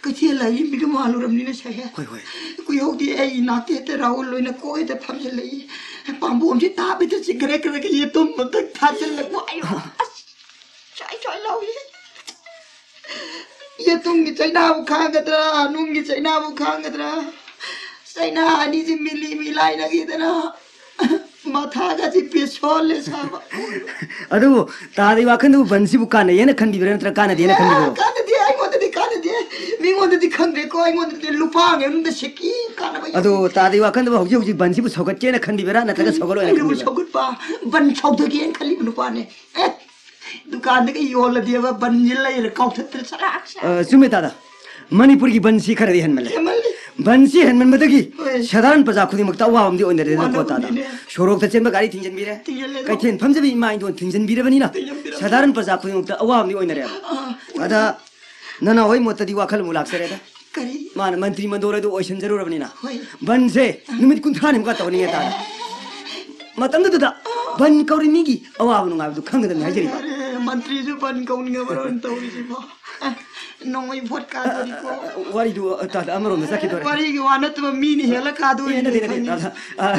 ꯀꯩꯊꯦꯜ ꯂꯥꯏꯔꯤ ꯃꯤꯗꯣ ꯃꯥꯜꯂꯨꯔꯕꯅꯤꯅ ꯁꯥꯏꯍꯦ꯫ ꯍꯣꯏ, ꯍꯣꯏ꯫ ꯀꯨꯏꯍꯧꯗꯦ ꯑꯩ ꯏꯅꯥꯛꯇ ꯍꯦꯛꯇ ꯔꯥꯍꯨꯜ ꯑꯣꯏꯅ ꯀꯣꯏꯗ ꯐꯝꯖꯤꯜꯂꯛꯏ꯫ ꯄꯥꯝꯕꯣꯝꯁꯤ ꯇꯥꯕꯗ ꯆꯤꯛꯈ꯭ꯔꯦ ꯈꯔ ꯈꯔ ꯌꯦꯇꯨꯝ ꯑꯝꯇ ꯊꯥꯖꯤꯜꯂꯛꯄ꯫ ꯑꯩ ꯑꯁ! ꯁ꯭ꯋꯥꯏ ꯁ꯭ꯋꯥꯏ ꯂꯥꯎꯏ꯫ ꯌꯦꯇꯨꯝꯒꯤ ꯆꯩꯅꯥꯕꯨ ꯈꯥꯡꯒꯗ꯭ꯔꯥ, ꯅꯨꯡꯒꯤ ꯆꯩꯅꯥꯕꯨ ꯈꯥꯡꯒꯗ꯭ꯔꯥ? ꯆꯩꯅꯥ ꯑꯅꯤꯁꯤ ꯃꯤꯂꯤ ꯃꯤꯂꯥꯏꯅꯈꯤꯗꯅ ꯃꯊꯥꯒꯁꯤ ꯄꯦꯁꯣꯜꯂꯦ ꯁꯥꯕ꯫ ꯑꯗꯨꯕꯨ ꯇꯥꯗꯩ ꯋꯥꯈꯜꯗꯨꯕꯨ ꯕꯟꯁꯤꯕꯨ ꯀꯥꯟꯅꯩꯌꯦꯅ ꯈꯟꯕꯤꯕ꯭ꯔꯥ ꯅꯠꯇ꯭ꯔꯒ ꯀꯥꯟꯅꯗꯦꯅ ꯈꯟꯕꯤꯕ꯭ꯔꯣ? ꯑꯦ, ꯀꯥꯟꯅꯗꯦ, ꯑꯩꯉꯣꯟꯗꯗꯤ ꯀꯥꯟꯅꯗꯦ꯫ ꯃꯤꯉꯣꯟꯗꯗꯤ ꯈꯪꯗ꯭ꯔꯦꯀꯣ, ꯑꯩꯉꯣꯟꯗꯗꯤ ꯂꯨꯄꯥ ꯑꯃꯒꯤ ꯃꯅꯨꯡꯗ ꯁꯤꯀꯤ ꯀꯥꯟꯅꯕ ꯌꯥꯎꯗꯦ꯫ ꯑꯗꯣ ꯇꯥꯗꯩ ꯋꯥꯈꯜꯗꯨꯕꯨ ꯍꯧꯖꯤꯛ ꯍꯧꯖꯤꯛ ꯕꯟꯁꯤꯕꯨ ꯁꯧꯒꯠꯀꯦꯅ ꯈꯟꯕꯤꯕ꯭ꯔꯥ ꯅꯠꯇ꯭ꯔꯒ ꯁꯧꯒꯠꯂꯣꯏꯅ ꯑꯩꯅꯕꯨ ꯈꯟꯕꯤꯕ꯭ꯔꯥ? ꯁꯧꯒꯠꯄ, ꯕꯟ ꯁꯧꯊꯒꯦꯅ ꯈꯜꯂꯤꯕ ꯅꯨꯄꯥꯅꯦ꯫ ꯑꯦ, ꯗꯨꯀꯥꯟꯗꯒ ꯌꯣꯜꯂꯗꯤꯕ ꯕꯟꯁꯤ ꯂꯩꯔ ꯀꯥꯎꯊꯠꯇꯅ ꯆꯠꯂꯛꯁꯦ꯫ ꯑ, ꯆꯨꯝꯃꯦ ꯇꯥꯗ꯫ ꯃꯅꯤꯄꯨꯔꯒꯤ ꯕꯟꯁꯤ ꯈꯔꯗꯤ ꯍꯦꯟꯃꯜꯂꯦ꯫ ꯍꯦꯟꯃꯜꯂꯦ꯫ ꯕꯟꯁꯤ ꯍꯦꯟꯃꯟꯕꯗꯒꯤ ꯍꯣꯏ꯫ ꯁꯥꯙꯥꯔꯟ ꯄ꯭ꯔꯖꯥ ꯈꯨꯗꯤꯡꯃꯛꯇ ꯑꯋꯥꯕ ꯑꯃꯗꯤ ꯑꯣꯏꯅꯔꯦꯗꯅꯀꯣ ꯇꯥꯗ꯫ ꯋꯥꯅꯕꯅꯤꯅꯦ꯫ ꯁꯣꯔꯣꯛꯇ ꯆꯦꯟꯕ ꯒꯥꯔꯤ ꯊꯤꯡꯖꯤꯟꯕꯤꯔꯦ꯫ ꯊꯤꯡꯖꯤꯜꯂꯦ꯫ ꯀꯩꯊꯦꯜ ꯐꯝꯖꯕꯤ ꯏꯃꯥ ꯏꯟꯗꯣꯟ ꯊꯤꯡꯖꯤꯟꯕꯤꯔꯕꯅꯤꯅ ꯊꯤꯡꯖꯤꯟꯕꯤꯔꯕꯅꯤꯅ꯫ ꯁꯥꯙꯥꯔꯟ ꯄ꯭ꯔꯖꯥ ꯈꯨꯗꯤꯡꯃꯛꯇ ꯑꯋꯥꯕ ꯑꯃꯗꯤ ꯑꯣꯏꯅꯔꯦꯕ꯫ ꯑꯥ꯫ ꯑꯗ ꯅꯅꯥꯎ ꯍꯣꯏ ꯃꯣꯠꯇꯗꯤ ꯋꯥꯈꯜ ꯑꯃꯨꯛ ꯂꯥꯛꯆꯔꯦꯗ꯫ ꯀꯔꯤ? ꯃꯥꯅ ꯃꯟꯇ꯭ꯔꯤ ꯃꯟꯗꯣꯔ ꯑꯗꯨ ꯑꯣꯏꯁꯤꯟꯖꯔꯨꯔꯕꯅꯤꯅ, ꯍꯣꯏ꯫ ꯕꯟꯁꯦ ꯅꯨꯃꯤꯠ ꯀꯨꯟꯊ꯭ꯔꯥꯅꯤꯃꯨꯛꯀ ꯇꯧꯍꯟꯅꯤꯡꯉꯦ ꯇꯥꯗ꯫ ꯃꯇꯝꯗꯨꯗ ꯕꯟ ꯀꯧꯔꯤ ꯃꯤꯒꯤ ꯑꯋꯥꯕ ꯅꯨꯡꯉꯥꯏꯕꯗꯨ ꯈꯪꯒꯗꯕꯅꯤ ꯍꯥꯏꯖꯔꯤꯕ꯫ ꯑꯔꯦ, ꯃꯟꯇ꯭ꯔꯤꯁꯨ ꯕꯟ ꯀꯧꯅꯤꯡꯉꯕ꯭ꯔꯣ ꯇꯧꯔꯤꯁꯤꯕꯣ? ꯑꯦ, ꯅꯣꯡꯃꯩ ꯚꯣꯠ ꯀꯥꯗꯣꯔꯤꯀꯣ꯫ ꯑ, ꯑ, ꯋꯥꯔꯤꯗꯨ, ꯑ, ꯇꯥꯗ ꯑꯃꯔꯣꯝꯗ ꯆꯠꯈꯤꯗꯣꯔꯦ꯫ ꯋꯥꯔꯤꯒꯤ ꯋꯥ ꯅꯠꯇꯕ ꯃꯤꯅ ꯍꯦꯜꯂ ꯀꯥꯗꯣꯔꯤꯅꯤ ꯑꯦ, ꯅꯠꯇꯦ, ꯅꯠꯇꯦ, ꯈꯪꯉꯤ꯫ ꯇꯥꯗ꯫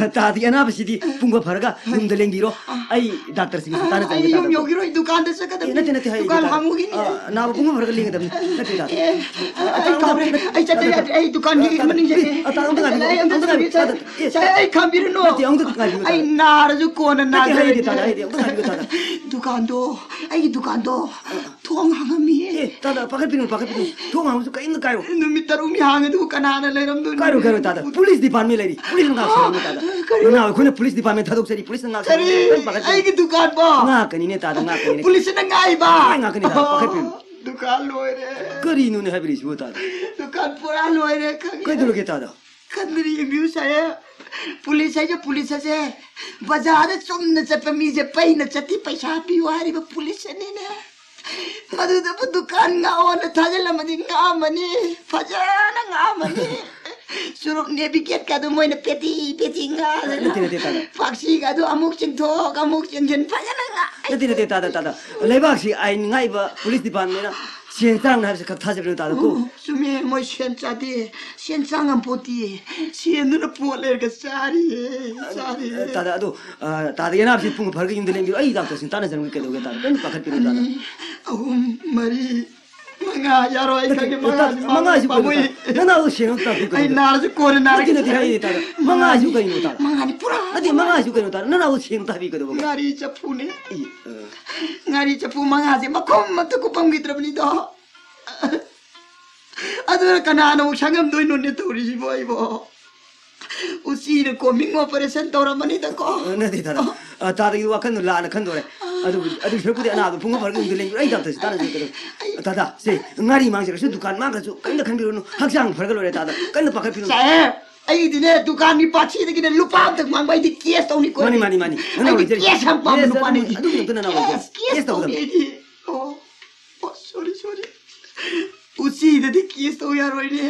ꯑ, ꯇꯥꯗꯤ ꯑꯅꯥꯕꯁꯤꯗꯤ ꯄꯨꯡꯕ ꯐꯔꯒ ꯌꯨꯝꯗ ꯂꯦꯡꯕꯤꯔꯣ꯫ ꯑꯩ ꯗꯥꯛꯇꯔꯁꯤꯡꯒ ꯑ, ꯁꯨꯝ ꯇꯥꯟꯅꯖꯔꯒꯦ, ꯑꯩ ꯌꯨꯝ ꯇꯥꯗ꯫ ꯌꯧꯈꯤꯔꯣꯏ, ꯗꯨꯀꯥꯟꯗ ꯆꯠꯀꯗꯕꯅꯤ꯫ ꯑꯦ, ꯅꯠꯇꯦ, ꯅꯠꯇꯦ, ꯍꯥꯏꯗꯤ ꯗꯨꯀꯥꯟ ꯇꯥꯗ꯫ ꯍꯥꯡꯉꯨꯈꯤꯅꯤ꯫ ꯑ, ꯅꯥꯕ ꯄꯨꯡꯕ ꯐꯔꯒ ꯂꯦꯡꯒꯗꯕꯅꯤ꯫ ꯅꯠꯇꯦ, ꯇꯥꯗ꯫ ꯑꯦ, ꯑ, ꯑꯩ ꯀꯥꯎꯔꯦ꯫ ꯑꯩ ꯆꯠꯇ ꯌꯥꯗ꯭ꯔꯦ꯫ ꯑꯩ ꯗꯨꯀꯥꯟꯒꯤ ꯇꯥꯗ, ꯃꯅꯤꯡ ꯆꯠꯀꯦ꯫ ꯑ, ꯇꯥꯗ, ꯑꯝꯇ ꯉꯥꯏꯕꯤꯌꯨ, ꯑꯩ ꯑꯝꯇ ꯑꯝꯇ ꯉꯥꯏꯕꯤꯌꯨ, ꯆꯠ-, ꯇꯥꯗ꯫ ꯑꯦ, ꯁꯦ, ꯑꯩ ꯈꯥꯝꯕꯤꯔꯨꯅꯨ꯫ ꯅꯠꯇꯦ, ꯑꯝꯇ ꯉꯥꯏꯕꯤꯌꯨ, ꯑꯩ ꯇꯥꯗ꯫ ꯅꯥꯔꯁꯨ ꯀꯣꯟꯅ ꯅꯠꯇꯦ, ꯍꯥꯏꯗꯤ ꯅꯥꯖꯔꯒꯦ꯫ ꯇꯥꯗ, ꯍꯥꯏꯗꯤ ꯑꯝꯇ ꯉꯥꯏꯕꯤꯌꯨ, ꯇꯥꯗ꯫ ꯗꯨꯀꯥꯟꯗꯣ, ꯑꯩꯒꯤ ꯗꯨꯀꯥꯟꯗꯣ ꯊꯣꯡ ꯍꯥꯡꯉꯝꯃꯤꯌꯦ꯫ ꯑꯦ, ꯇꯥꯗ, ꯄꯥꯈꯠꯄꯤꯅꯨ, ꯄꯥꯈꯠꯄꯤꯅꯨ꯫ ꯊꯣꯡ ꯍꯥꯡꯕꯁꯨ ꯀꯔꯤꯝꯇ ꯀꯥꯏꯔꯣꯏ꯫ ꯅꯨꯃꯤꯠ ꯇꯔꯨꯛꯅꯤ ꯍꯥꯡꯉꯦ, ꯑꯗꯨꯕꯨ ꯀꯅꯥꯅ ꯂꯩꯔꯝꯗꯣꯏꯅꯣ? ꯀꯥꯏꯔꯣꯏ, ꯀꯥꯏꯔꯣꯏ, ꯇꯥꯗ꯫ ꯄꯨꯂꯤꯁ ꯗꯤꯄꯥꯔꯠꯃꯦꯟ ꯂꯩꯔꯤ꯫ ꯄꯨꯂꯤꯁꯅ ꯉꯥꯛ ꯁꯦꯟꯅꯔꯝꯃꯤ, ꯇꯥꯗ꯫ ꯀꯔꯤ? ꯅꯅꯥꯎ ꯑꯩꯈꯣꯏꯅ ꯄꯨꯂꯤꯁ ꯗꯤꯄꯥꯔꯠꯃꯦꯟ ꯊꯥꯗꯣꯛꯆꯔꯤ꯫ ꯄꯨꯂꯤꯁꯅ ꯉꯥꯛ ꯀꯔꯤ? ꯁꯦꯟꯅꯔꯝꯃꯤ꯫ ꯀꯔꯤꯝ ꯄꯥꯈꯠꯄꯤꯅꯨ꯫ ꯑꯩꯒꯤ ꯗꯨꯀꯥꯟꯕꯣ? ꯉꯥꯛꯀꯅꯤꯅꯦ, ꯇꯥꯗ, ꯉꯥꯛꯀꯅꯤꯅꯦ꯫ ꯄꯨꯂꯤꯁꯅ ꯉꯥꯛꯏꯕ? ꯀꯃꯥꯏ ꯉꯥꯛꯀꯅꯤ, ꯇꯥꯗ? ꯄꯥꯈꯠꯄꯤꯅꯨ꯫ ꯗꯨꯀꯥꯟ ꯂꯣꯏꯔꯦ꯫ ꯀꯔꯤꯅꯣꯅꯦ ꯍꯥꯏꯕꯤꯔꯤꯁꯤꯕꯨ, ꯇꯥꯗ? ꯗꯨꯀꯥꯟ ꯄꯨꯔꯥ ꯂꯣꯏꯔꯦ, ꯈꯪꯉꯦ꯫ ꯀꯩꯗꯧꯔꯒꯦ, ꯇꯥꯗ? ꯈꯟꯗꯅ ꯌꯦꯡꯕꯤꯌꯨ, ꯁꯥꯍꯦꯕ꯫ ꯄꯨꯂꯤꯁ ꯍꯥꯏꯁꯦ, ꯄꯨꯂꯤꯁ ꯍꯥꯏꯁꯦ ꯕꯖꯥꯔꯗ ꯆꯨꯝꯅ ꯆꯠꯄ ꯃꯤꯁꯦ ꯄꯩꯅ ꯆꯠꯇꯦ, ꯄꯩꯁꯥ ꯄꯤꯌꯨ ꯍꯥꯏꯔꯤꯕ ꯄꯨꯂꯤꯁ ꯑꯅꯤꯅꯦ꯫ ꯃꯗꯨꯗꯕꯨ ꯗꯨꯀꯥꯟ ꯉꯥꯛꯑꯣꯅ ꯊꯥꯖꯤꯜꯂꯝꯃꯗꯤ ꯉꯥꯛꯑꯝꯃꯅꯤ, ꯐꯖꯅ ꯉꯥꯛꯑꯝꯃꯅꯤ꯫ ꯆꯨꯔꯨꯞ ꯅꯦꯕꯤꯒꯦꯠꯀꯗꯣ ꯃꯣꯏꯅ ꯄꯦꯇꯤ ꯄꯦꯇꯤ ꯉꯥꯛꯑꯗꯅ, ꯅꯠꯇꯦ, ꯅꯠꯇꯦ, ꯇꯥꯗ꯫ ꯐꯥꯛꯁꯤꯒꯗꯣ ꯑꯃꯨꯛ ꯆꯤꯡꯊꯣꯛ, ꯑꯃꯨꯛ ꯆꯤꯡꯁꯤꯟ, ꯐꯖꯅ ꯉꯥꯛꯑꯦ꯫ ꯅꯠꯇꯦ, ꯅꯠꯇꯦ, ꯇꯥꯗ, ꯇꯥꯗ꯫ ꯂꯩꯕꯥꯛꯁꯤ ꯑꯥꯏꯟ ꯉꯥꯛꯏꯕ ꯄꯨꯂꯤꯁ ꯗꯤꯄꯥꯔꯠꯃꯦꯟꯅ ꯁꯦꯟ ꯆꯥꯔꯝꯅꯤ ꯍꯥꯏꯕꯁꯤ ꯈꯛ ꯊꯥꯖꯕꯤꯔꯨ, ꯇꯥꯗ, ꯀꯣ꯫ ꯑꯣ, ꯆꯨꯝꯃꯦ, ꯃꯣꯏ ꯁꯦꯟ ꯆꯥꯗꯦ, ꯁꯦꯟ ꯆꯥ ꯉꯝꯄꯣꯠꯇꯦ, ꯁꯦꯟꯗꯨꯅ ꯄꯣꯠ ꯂꯩꯔꯒ ꯆꯥꯔꯤꯌꯦ, ꯆꯥꯔꯤꯌꯦ꯫ ꯇꯥꯗ, ꯑꯗꯣ, ꯑ, ꯇꯥꯗ, ꯑꯅꯥꯕꯁꯤ ꯄꯨꯡ ꯐꯔꯒ ꯌꯨꯝꯗ ꯂꯦꯡꯕꯤꯔꯣ, ꯑꯩ ꯗꯥꯛꯇꯔꯁꯤꯡ ꯇꯥꯟꯅꯖꯔꯝꯒꯦ, ꯀꯩꯗꯧꯒꯦ, ꯇꯥꯗ, ꯀꯩꯝꯇ ꯄꯥꯈꯠꯄꯤꯔꯨ, ꯇꯥꯗ꯫ ꯑꯅꯤ, ꯑꯍꯨꯝ, ꯃꯔꯤ, ꯃꯉꯥ, ꯌꯥꯔꯣꯏ, ꯑꯩ ꯅꯠꯇꯦ, ꯈꯪꯉꯦ, ꯇꯥꯗ, ꯃꯉꯥꯁꯤ ꯃꯉꯥꯁꯤ ꯄꯥꯝꯃꯨꯏ꯫ ꯀꯩꯅꯣ, ꯇꯥꯗ? ꯅꯅꯥꯎ ꯁꯦꯟ ꯑꯝꯇ ꯇꯥꯛꯄꯤꯌꯨ, ꯑꯩ ꯀꯩꯅꯣ, ꯇꯥꯗ? ꯅꯥꯔꯁꯨ ꯀꯣꯟꯅ ꯅꯥꯔꯒꯦ꯫ ꯅꯠꯇꯦ, ꯅꯠꯇꯦ, ꯍꯥꯏꯗꯤ, ꯇꯥꯗ, ꯃꯉꯥꯁꯤꯕꯨ ꯀꯩꯅꯣ, ꯇꯥꯗ? ꯃꯉꯥꯅꯤ ꯄꯨꯔꯥ ꯅꯠꯇꯦ, ꯃꯉꯥꯁꯤꯕꯨ ꯀꯩꯅꯣ, ꯇꯥꯗ? ꯅꯅꯥꯎ ꯁꯦꯟ ꯑꯝꯇ ꯍꯥꯏꯕꯤꯌꯨ, ꯀꯩꯗꯧꯕ? ꯉꯥꯔꯤ ꯆꯐꯨꯅꯦ꯫ ꯏ, ꯑ꯫ ꯉꯥꯔꯤ ꯆꯐꯨ ꯃꯉꯥꯁꯦ ꯃꯈꯨꯝ ꯑꯝꯇ ꯀꯨꯞꯄꯝꯈꯤꯗ꯭ꯔꯕꯅꯤꯗꯣ꯫ ꯑꯗꯨꯅ ꯀꯅꯥꯅ ꯑꯃꯨꯛ ꯁꯪꯉꯝꯗꯣꯏꯅꯣꯅꯦ ꯇꯧꯔꯤꯁꯤꯕꯣ ꯑꯩꯕꯣ? ꯎꯆꯤꯅ ꯀꯣꯃꯤꯡ ꯑꯣꯄꯔꯦꯁꯟ ꯇꯧꯔꯝꯃꯅꯤꯗꯀꯣ꯫ ꯑ, ꯅꯠꯇꯦ, ꯇꯥꯗ꯫ ꯑ, ꯇꯥꯗꯒꯤ ꯋꯥꯈꯜꯗꯣ ꯂꯥꯟꯅ ꯈꯟꯗꯣꯔꯦ꯫ ꯑꯗꯨ, ꯑꯗꯨ ꯁꯔꯨꯛꯄꯨꯗꯤ ꯑꯅꯥꯕ ꯄꯨꯡ ꯑꯃ ꯐꯔꯒ ꯌꯨꯝꯗ ꯂꯦꯡꯕꯤꯔꯣ, ꯑꯩ ꯗꯥꯛꯇꯔꯁꯤ ꯇꯥꯟꯅꯖꯒꯦ꯫ ꯑꯩ ꯇꯥꯗ, ꯁꯦ, ꯉꯥꯔꯤ ꯃꯥꯡꯖꯔꯁꯨ ꯗꯨꯀꯥꯟ ꯃꯥꯡꯈ꯭ꯔꯁꯨ ꯀꯔꯤꯝꯇ ꯈꯟꯕꯤꯔꯨꯅꯨ꯫ ꯍꯛꯆꯥꯡ ꯐꯔꯒ ꯂꯣꯏꯔꯦ, ꯇꯥꯗ꯫ ꯀꯟꯅ ꯄꯥꯈꯠꯄꯤꯔꯨꯅꯨ꯫ ꯁꯥꯍꯦꯕ, ꯑꯩꯒꯤꯗꯤꯅꯦ, ꯗꯨꯀꯥꯟꯒꯤ ꯄꯥꯊꯤꯗꯒꯤꯅꯦ ꯂꯨꯄꯥ ꯑꯝꯇ ꯃꯥꯡꯕ ꯑꯩꯗꯤ ꯀꯦꯁ ꯇꯧꯅꯤ ꯀꯣ꯫ ꯃꯥꯅꯤ, ꯃꯥꯅꯤ, ꯃꯥꯅꯤ꯫ ꯅꯅꯥꯎ ꯑꯩꯗꯤ ꯂꯩꯖꯔꯤ꯫ ꯀꯦꯁ ꯌꯥꯝ ꯄꯥꯝꯕ ꯀꯦꯁ ꯅꯨꯄꯥꯅꯤ ꯑꯗꯨꯝ, ꯑꯩꯗꯤ꯫ ꯑꯗꯨꯝ ꯅꯅꯥꯎ ꯂꯩꯖꯔꯤ꯫ ꯀꯦꯁ, ꯀꯦꯁ ꯀꯦꯁ ꯇꯧꯒꯗꯕꯅꯤ꯫ ꯇꯧꯅꯤ ꯑꯩꯗꯤ꯫ ꯑꯣ, ꯑꯣ, ꯁꯣꯔꯤ, ꯁꯣꯔꯤ꯫ ꯎꯆꯤꯗ ꯗꯤ ꯀꯦꯁ ꯇꯧ ꯌꯥꯔꯣꯏꯅꯦ꯫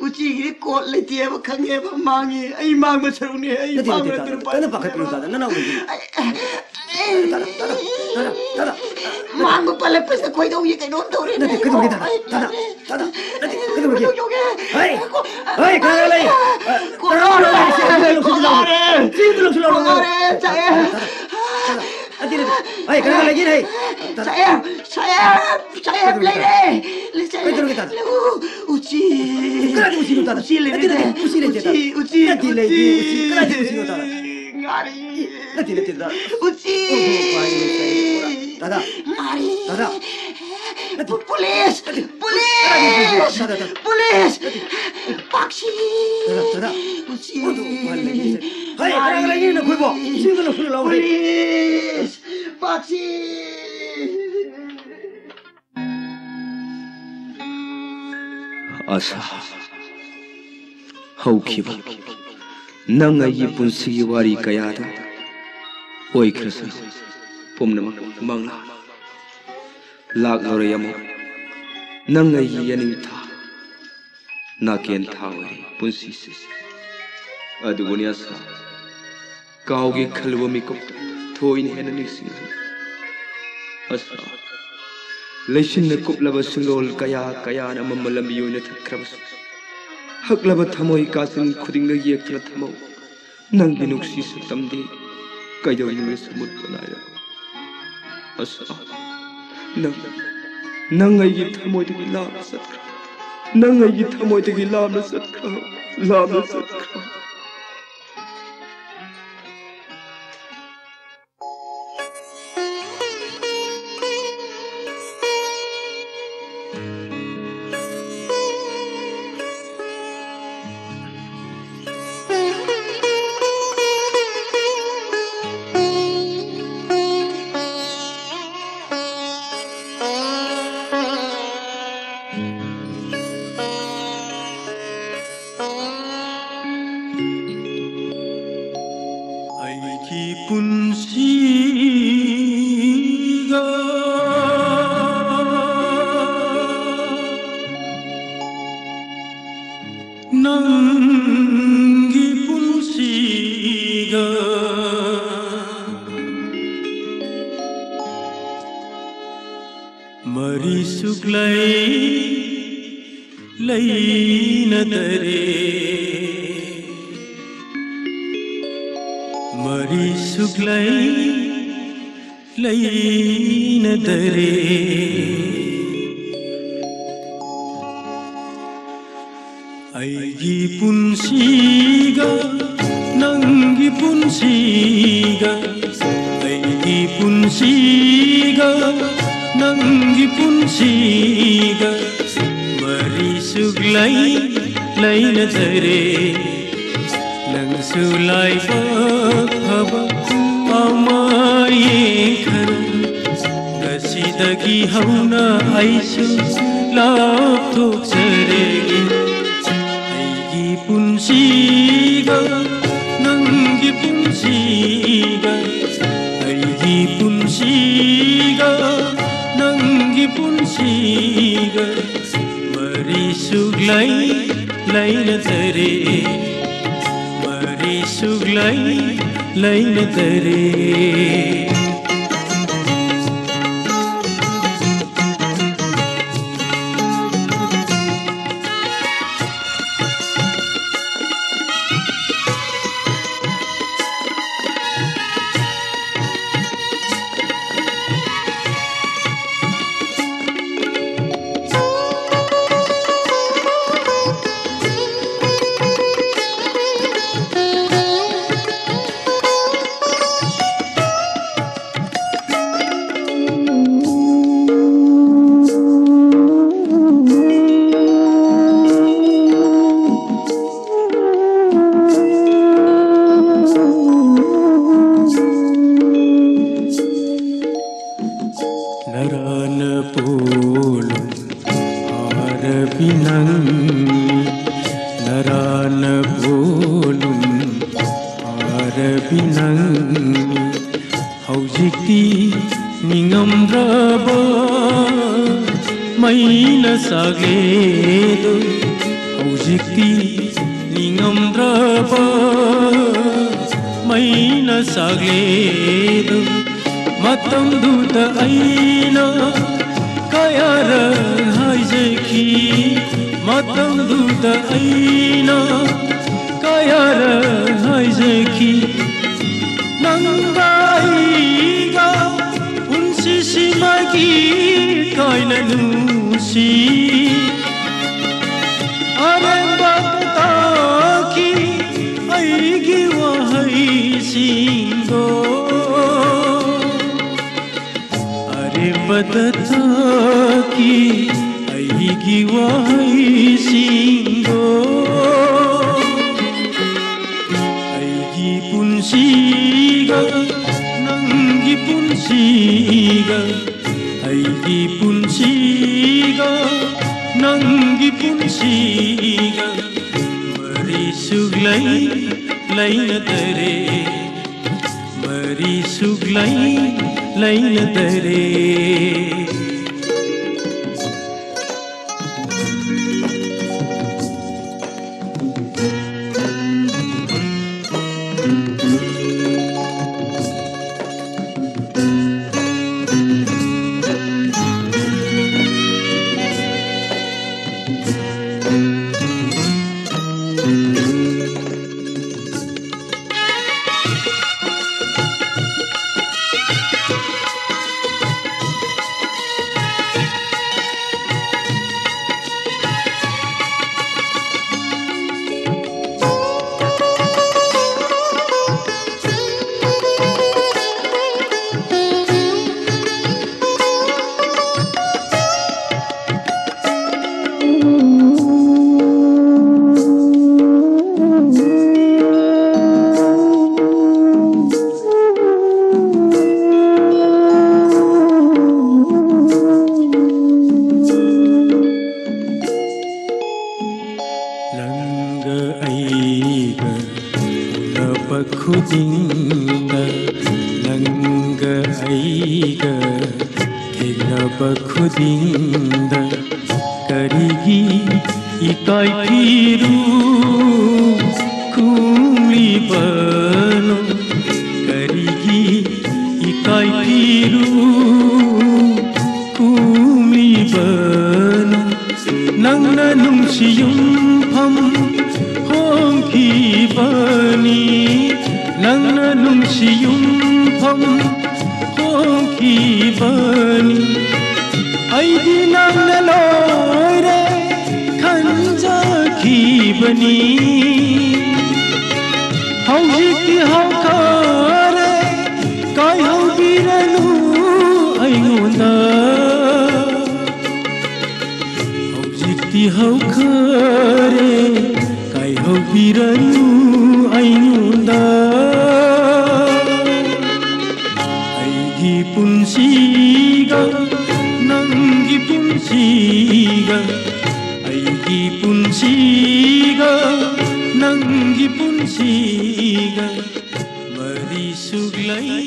ꯎꯆꯤꯒꯤꯗꯤ ꯀꯣꯔꯠ ꯂꯩꯇꯦꯕ, ꯈꯪꯉꯦꯕ, ꯃꯥꯡꯉꯦ꯫ ꯑꯩ ꯃꯥꯡꯕ ꯁꯔꯨꯛꯅꯦ, ꯑꯩ ꯅꯠꯇꯦ, ꯃꯥꯡꯕ ꯅꯠꯇꯦ, ꯅꯠꯇꯦ, ꯇꯥꯗ, ꯅꯨꯄꯥ ꯀꯟꯅ ꯄꯥꯈꯠꯄꯤꯅꯨ, ꯅꯠꯇꯦꯕ꯫ ꯇꯥꯗ, ꯅꯅꯥꯎ ꯂꯩꯔꯤ꯫ ꯑꯩ, ꯑꯩ, ꯇꯥꯗ, ꯇꯥꯗ, ꯇꯥꯗ, ꯇꯥꯗ꯫ ꯃꯥꯡꯕ ꯄꯜꯂꯛꯄꯁꯤꯗ ꯈꯣꯏꯗꯧꯁꯦ ꯀꯩꯅꯣꯝ ꯇꯧꯔꯦꯅꯦ꯫ ꯅꯠꯇꯦ, ꯀꯩꯗꯧꯔꯒꯦ, ꯇꯥꯗ, ꯑꯩ, ꯇꯥꯗ, ꯇꯥꯗ, ꯅꯠꯇꯦ, ꯀꯩꯗꯧꯔꯒꯦ? ꯀꯩꯗꯧꯔꯒꯦ? ꯍꯩ! ꯍꯩ, ꯀꯅꯥ ꯂꯩ? ꯀꯣꯔꯠ ꯀꯅꯥ ꯂꯩ? ꯁꯤ ꯑꯝꯇ ꯂꯧꯁꯤꯜꯂꯨ ꯂꯥꯎ꯫ ꯀꯣꯔꯠ ꯁꯤ ꯑꯝꯇ ꯂꯧꯁꯤꯜꯂꯨ ꯂꯥꯎ꯫ ꯀꯣꯔꯠ ꯆꯥꯛꯑꯦ꯫ ꯇꯥꯗ, ꯇꯥꯗ, ꯇꯥꯗ꯫ ꯅꯠꯇꯦ, ꯅꯠꯇꯦ꯫ ꯍꯩ, ꯀꯅꯥ ꯂꯩꯒꯦ, ꯍꯩ? ꯇꯥꯗ꯫ ꯆꯥꯛꯑꯦ, ꯆꯥꯛꯑꯦ, ꯆꯥꯛꯑꯦ, ꯀꯩꯗꯧꯔꯒꯦ, ꯇꯥꯗ? ꯂꯩꯔꯦ꯫ ꯂꯩꯔꯦ꯫ ꯀꯩꯗꯧꯔꯒꯦ, ꯇꯥꯗ? ꯎ-, ꯎꯆꯤ꯫ ꯀꯗꯥꯏꯗ ꯎꯆꯤꯅꯣ, ꯇꯥꯗ? ꯎꯆꯤ ꯂꯩꯔꯦ꯫ ꯅꯠꯇꯦ, ꯅꯠꯇꯦ, ꯎꯆꯤ ꯂꯩꯇꯦ, ꯇꯥꯗ꯫ ꯎꯆꯤ, ꯎꯆꯤ, ꯅꯠꯇꯦ, ꯂꯩꯇꯦ, ꯎꯆꯤ꯫ ꯎꯆꯤ꯫ ꯀꯗꯥꯏꯗ ꯎꯆꯤꯅꯣ, ꯇꯥꯗ? ꯉꯥꯔꯤ꯫ ꯅꯠꯇꯦ, ꯅꯠꯇꯦ, ꯇꯥꯗ꯫ ꯎꯆꯤ꯫ ꯇꯥꯗ꯫ ꯉꯥꯔꯤ꯫ ꯇꯥꯗ꯫ ꯅꯠꯇꯦ꯫ ꯄꯨ-, ꯄꯨꯂꯤꯁ! ꯅꯠꯇꯦ꯫ ꯄꯨꯂꯤꯁ! ꯇꯥꯗ, ꯇꯥꯗ꯫ ꯄꯨꯂꯤꯁ! ꯅꯠꯇꯦ꯫ ꯄꯥꯛꯁꯤ! ꯇꯥꯗ, ꯇꯥꯗ꯫ ꯎꯆꯤ! ꯃꯗꯨ ꯃꯥ ꯂꯩꯔꯤꯁꯦ꯫ ꯍꯩ, ꯀꯅꯥꯒ ꯂꯩꯒꯦ ꯅꯈꯣꯏꯕꯣ? ꯁꯤꯗ ꯂꯧꯁꯤꯜꯂꯨ ꯂꯥꯎ, ꯍꯩ꯫ ꯄꯨꯂꯤꯁ! ꯄꯥꯛꯁꯤ! ꯑꯁꯥ, ꯍꯧꯈꯤꯕ ꯅꯪ ꯑꯩꯒꯤ ꯄꯨꯟꯁꯤꯒꯤ ꯋꯥꯔꯤ ꯀꯌꯥꯗ ꯑꯣꯏꯈ꯭ꯔꯁꯅꯨ ꯄꯨꯝꯅꯃꯛ ꯃꯪꯂꯥ꯫ ꯂꯥꯛꯂꯔꯣꯏ ꯑꯃꯨꯛ ꯅꯪ ꯑꯩꯒꯤ ꯌꯦꯅꯤꯡꯊꯥ, ꯅꯥꯀꯦꯟ ꯊꯥ ꯑꯣꯏꯔꯦ ꯄꯨꯟꯁꯤꯁꯦ꯫ ꯑꯗꯨꯕꯨꯅꯤ ꯑꯁꯥ, ꯀꯥꯎꯒꯦ ꯈꯜꯂꯨꯕ ꯃꯤꯀꯨꯞ ꯊꯣꯏꯅ ꯍꯦꯟꯅ ꯅꯤꯡꯁꯤꯡꯍꯜꯂꯤ꯫ ꯑꯁꯥ, ꯂꯩꯆꯤꯟꯅ ꯀꯨꯞꯂꯕ ꯁꯤꯡꯂꯣꯜ ꯀꯌꯥ ꯀꯌꯥꯅ ꯑꯃꯝꯕ ꯂꯝꯕꯤ ꯑꯣꯏꯅ ꯊꯠꯈ꯭ꯔꯕꯁꯨ, ꯍꯛꯂꯕ ꯊꯃꯣꯏ ꯀꯥꯆꯤꯟ ꯈꯨꯗꯤꯡꯗ ꯌꯦꯛꯇꯨꯅ ꯊꯝꯍꯧ꯫ ꯅꯪꯒꯤ ꯅꯨꯡꯁꯤ ꯁꯛꯇꯝꯗꯤ ꯀꯩꯗꯧꯅꯨꯡꯗꯁꯨ ꯃꯨꯠꯄ ꯅꯥꯏꯔꯣꯏ꯫ ꯑꯁꯥ, ꯅꯪ, ꯅꯪ ꯑꯩꯒꯤ ꯊꯃꯣꯏꯗꯒꯤ ꯂꯥꯞꯅ ꯆꯠꯈ꯭ꯔꯣ꯫ ꯅꯪ ꯑꯩꯒꯤ ꯊꯃꯣꯏꯗꯒꯤ ꯂꯥꯞꯅ ꯆꯠꯈ꯭ꯔꯣ, ꯂꯥꯞꯅ ꯆꯠꯈ꯭ꯔꯣ꯫ ꯑꯩꯒꯤ ꯄꯨꯟꯁꯤꯒ ꯅꯪꯒꯤ ꯄꯨꯟꯁꯤꯒ ꯃꯔꯤ ꯁꯨꯛꯂꯩ ꯂꯩꯅꯗꯔꯦ, ꯃꯔꯤ ꯁꯨꯛꯂꯩ ꯂꯩꯅꯗꯔꯦ꯫ ꯑꯩꯒꯤ ꯄꯨꯟꯁꯤꯒ ꯅꯪꯒꯤ ꯄꯨꯟꯁꯤꯒ, ꯑꯩꯒꯤ ꯄꯨꯟꯁꯤꯒ ꯅꯪꯒꯤ ꯄꯨꯟꯁꯤꯒ ꯃꯔꯤ ꯁꯨꯛꯂꯩ ꯂꯩꯅꯗꯔꯦ꯫ ꯅꯪꯁꯨ ꯂꯥꯏꯕꯛ ꯐꯕ ꯑꯃ ꯌꯦꯡꯈꯔꯣ꯫ ꯉꯁꯤꯗꯒꯤ ꯍꯧꯅ ꯑꯩꯁꯨ ꯂꯥꯞꯊꯣꯛꯆꯔꯒꯦ꯫ ꯑꯩꯒꯤ ꯄꯨꯟꯁꯤꯒ ꯅꯪꯒꯤ ꯄꯨꯟꯁꯤꯒ, ꯑꯩꯒꯤ ꯄꯨꯟꯁꯤꯒ ꯅꯪꯒꯤ ꯄꯨꯟꯁꯤꯒ ꯃꯔꯤ ꯁꯨꯛꯂꯩ ꯂꯩꯅꯗꯔꯦ, ꯃꯔꯤ ꯁꯨꯛꯂꯩ ꯂꯩꯅꯗꯔꯦ꯫ ꯅꯔꯥꯅ ꯄꯣꯜꯂꯨꯝ ꯐꯥꯔꯕꯤ ꯅꯪ, ꯅꯔꯥꯅ ꯄꯣꯜꯂꯨꯝ ꯐꯥꯔꯕꯤ ꯅꯪ꯫ ꯍꯧꯖꯤꯛꯇꯤ ꯅꯤꯡꯉꯝꯗ꯭ꯔꯕ ꯃꯩꯅ ꯆꯥꯛꯂꯦꯗꯣ꯫ ꯍꯧꯖꯤꯛ ꯍꯧꯖꯤꯛꯇꯤ ꯅꯤꯡꯉꯝꯗ꯭ꯔꯕ ꯃꯩꯅ ꯆꯥꯛꯂꯦꯗꯣ, ꯃꯇꯝꯗꯨꯗ ꯑꯩꯅ ꯀꯌꯥꯔꯛ ꯍꯥꯏꯖꯈꯤ, ꯃꯇꯝꯗꯨꯗ ꯑꯩꯅ ꯀꯌꯥꯔꯛ ꯍꯥꯏꯖꯈꯤ, ꯅꯪꯒ ꯑꯩꯒ ꯄꯨꯟꯁꯤꯁꯤꯃꯒꯤ ꯀꯥꯏꯅ ꯅꯨꯡꯁꯤ꯫ ꯑꯔꯦꯝꯕꯗ ꯇꯥꯈꯤ ꯑꯩꯒꯤ ꯋꯥꯍꯩꯁꯤꯡꯗꯣ, ꯑꯔꯦꯝꯕꯗ ꯇꯥꯈꯤ ꯑꯩꯒꯤ ꯋꯥꯍꯩꯁꯤꯡꯗꯣ꯫ ꯑꯩꯒꯤ ꯄꯨꯟꯁꯤꯒ ꯅꯪꯒꯤ ꯄꯨꯟꯁꯤꯒ, ꯑꯩꯒꯤ ꯄꯨꯟꯁꯤꯒ ꯅꯪꯒꯤ ꯄꯨꯟꯁꯤꯒ ꯃꯔꯤ ꯁꯨꯛꯂꯩ ꯂꯩꯅꯗꯔꯦ, ꯃꯔꯤ ꯁꯨꯛꯂꯩ ꯂꯩꯅꯗꯔꯦ꯫ ꯅꯪꯒ ꯑꯩꯒ ꯎꯅꯕ ꯈꯨꯗꯤꯡꯗ, ꯅꯪꯒ ꯑꯩꯒ ꯊꯦꯡꯅꯕ ꯈꯨꯗꯤꯡꯗ, ꯀꯔꯤꯒꯤ ꯏꯀꯥꯏ ꯄꯤꯔꯨ ꯈꯨꯝꯂꯤꯕꯅꯣ? ꯀꯔꯤꯒꯤ ꯏꯀꯥꯏ ꯄꯤꯔꯨ ꯈꯨꯝꯂꯤꯕꯅꯣ? ꯅꯪꯅ ꯅꯨꯡꯁꯤ ꯌꯨꯝꯐꯝ ꯍꯣꯡꯈꯤꯕꯅꯤ, ꯅꯪꯅ ꯅꯨꯡꯁꯤ ꯌꯨꯝꯐꯝ ꯍꯣꯡꯈꯤꯕꯅꯤ꯫ ꯑꯩꯗꯤ ꯅꯪꯅ ꯂꯣꯏꯔꯦ ꯈꯟꯖꯈꯤꯕꯅꯤ꯫ ꯍꯧꯖꯤꯛꯇꯤ ꯍꯧꯈꯔꯦ, ꯀꯥꯏꯍꯧꯕꯤꯔꯅꯨ ꯑꯩꯉꯣꯟꯗ꯫ ꯍꯧꯖꯤꯛꯇꯤ ꯍꯧꯈꯔꯦ, ꯀꯥꯏꯍꯧꯕꯤꯔꯅꯨ ꯑꯩꯉꯣꯟꯗ꯫ ꯑꯩꯒꯤ ꯄꯨꯟꯁꯤꯒ ꯅꯪꯒꯤ ꯄꯨꯟꯁꯤꯒ, ꯑꯩꯒꯤ ꯄꯨꯟꯁꯤꯒ ꯅꯪꯒꯤ ꯄꯨꯟꯁꯤꯒ ꯃꯔꯤ ꯁꯨꯛꯂꯩ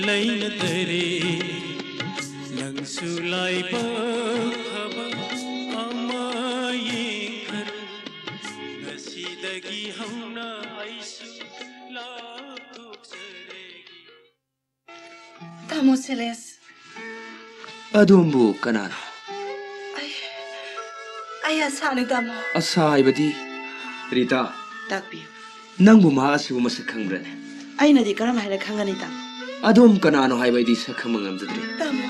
ꯂꯩꯅꯗꯔꯦ꯫ ꯅꯪꯁꯨ ꯂꯥꯏꯕꯛ ꯐꯕ ꯑꯃ ꯌꯦꯡꯈꯔꯣ꯫ ꯉꯁꯤꯗꯒꯤ ꯍꯧꯅ ꯑꯩꯁꯨ ꯂꯥꯞꯊꯣꯛꯆꯔꯒꯦ꯫ ꯇꯥꯃꯣ ꯁꯦꯂꯦꯁ꯫ ꯑꯗꯣꯝꯕꯨ ꯀꯅꯥꯅꯣ? ꯑꯩ, ꯑꯩ ꯑꯁꯥꯅꯤ, ꯇꯥꯃꯣ꯫ ꯑꯁꯥ ꯍꯥꯏꯕꯗꯤ? ꯔꯤꯇꯥ, ꯇꯥꯛꯄꯤꯌꯨ꯫ ꯅꯪꯕꯨ ꯃꯍꯥꯛ ꯑꯁꯤꯕꯨ ꯃꯁꯛ ꯈꯪꯕ꯭ꯔꯅꯦ? ꯑꯩꯅꯗꯤ ꯀꯔꯝ ꯍꯥꯏꯅ ꯈꯪꯒꯅꯤ, ꯇꯥꯃꯣ? ꯑꯗꯣꯝ ꯀꯅꯥꯅꯣ ꯍꯥꯏꯕ ꯑꯩꯗꯤ ꯁꯛ ꯈꯪꯕ ꯉꯝꯖꯗ꯭ꯔꯤ꯫ ꯇꯥꯃꯣ꯫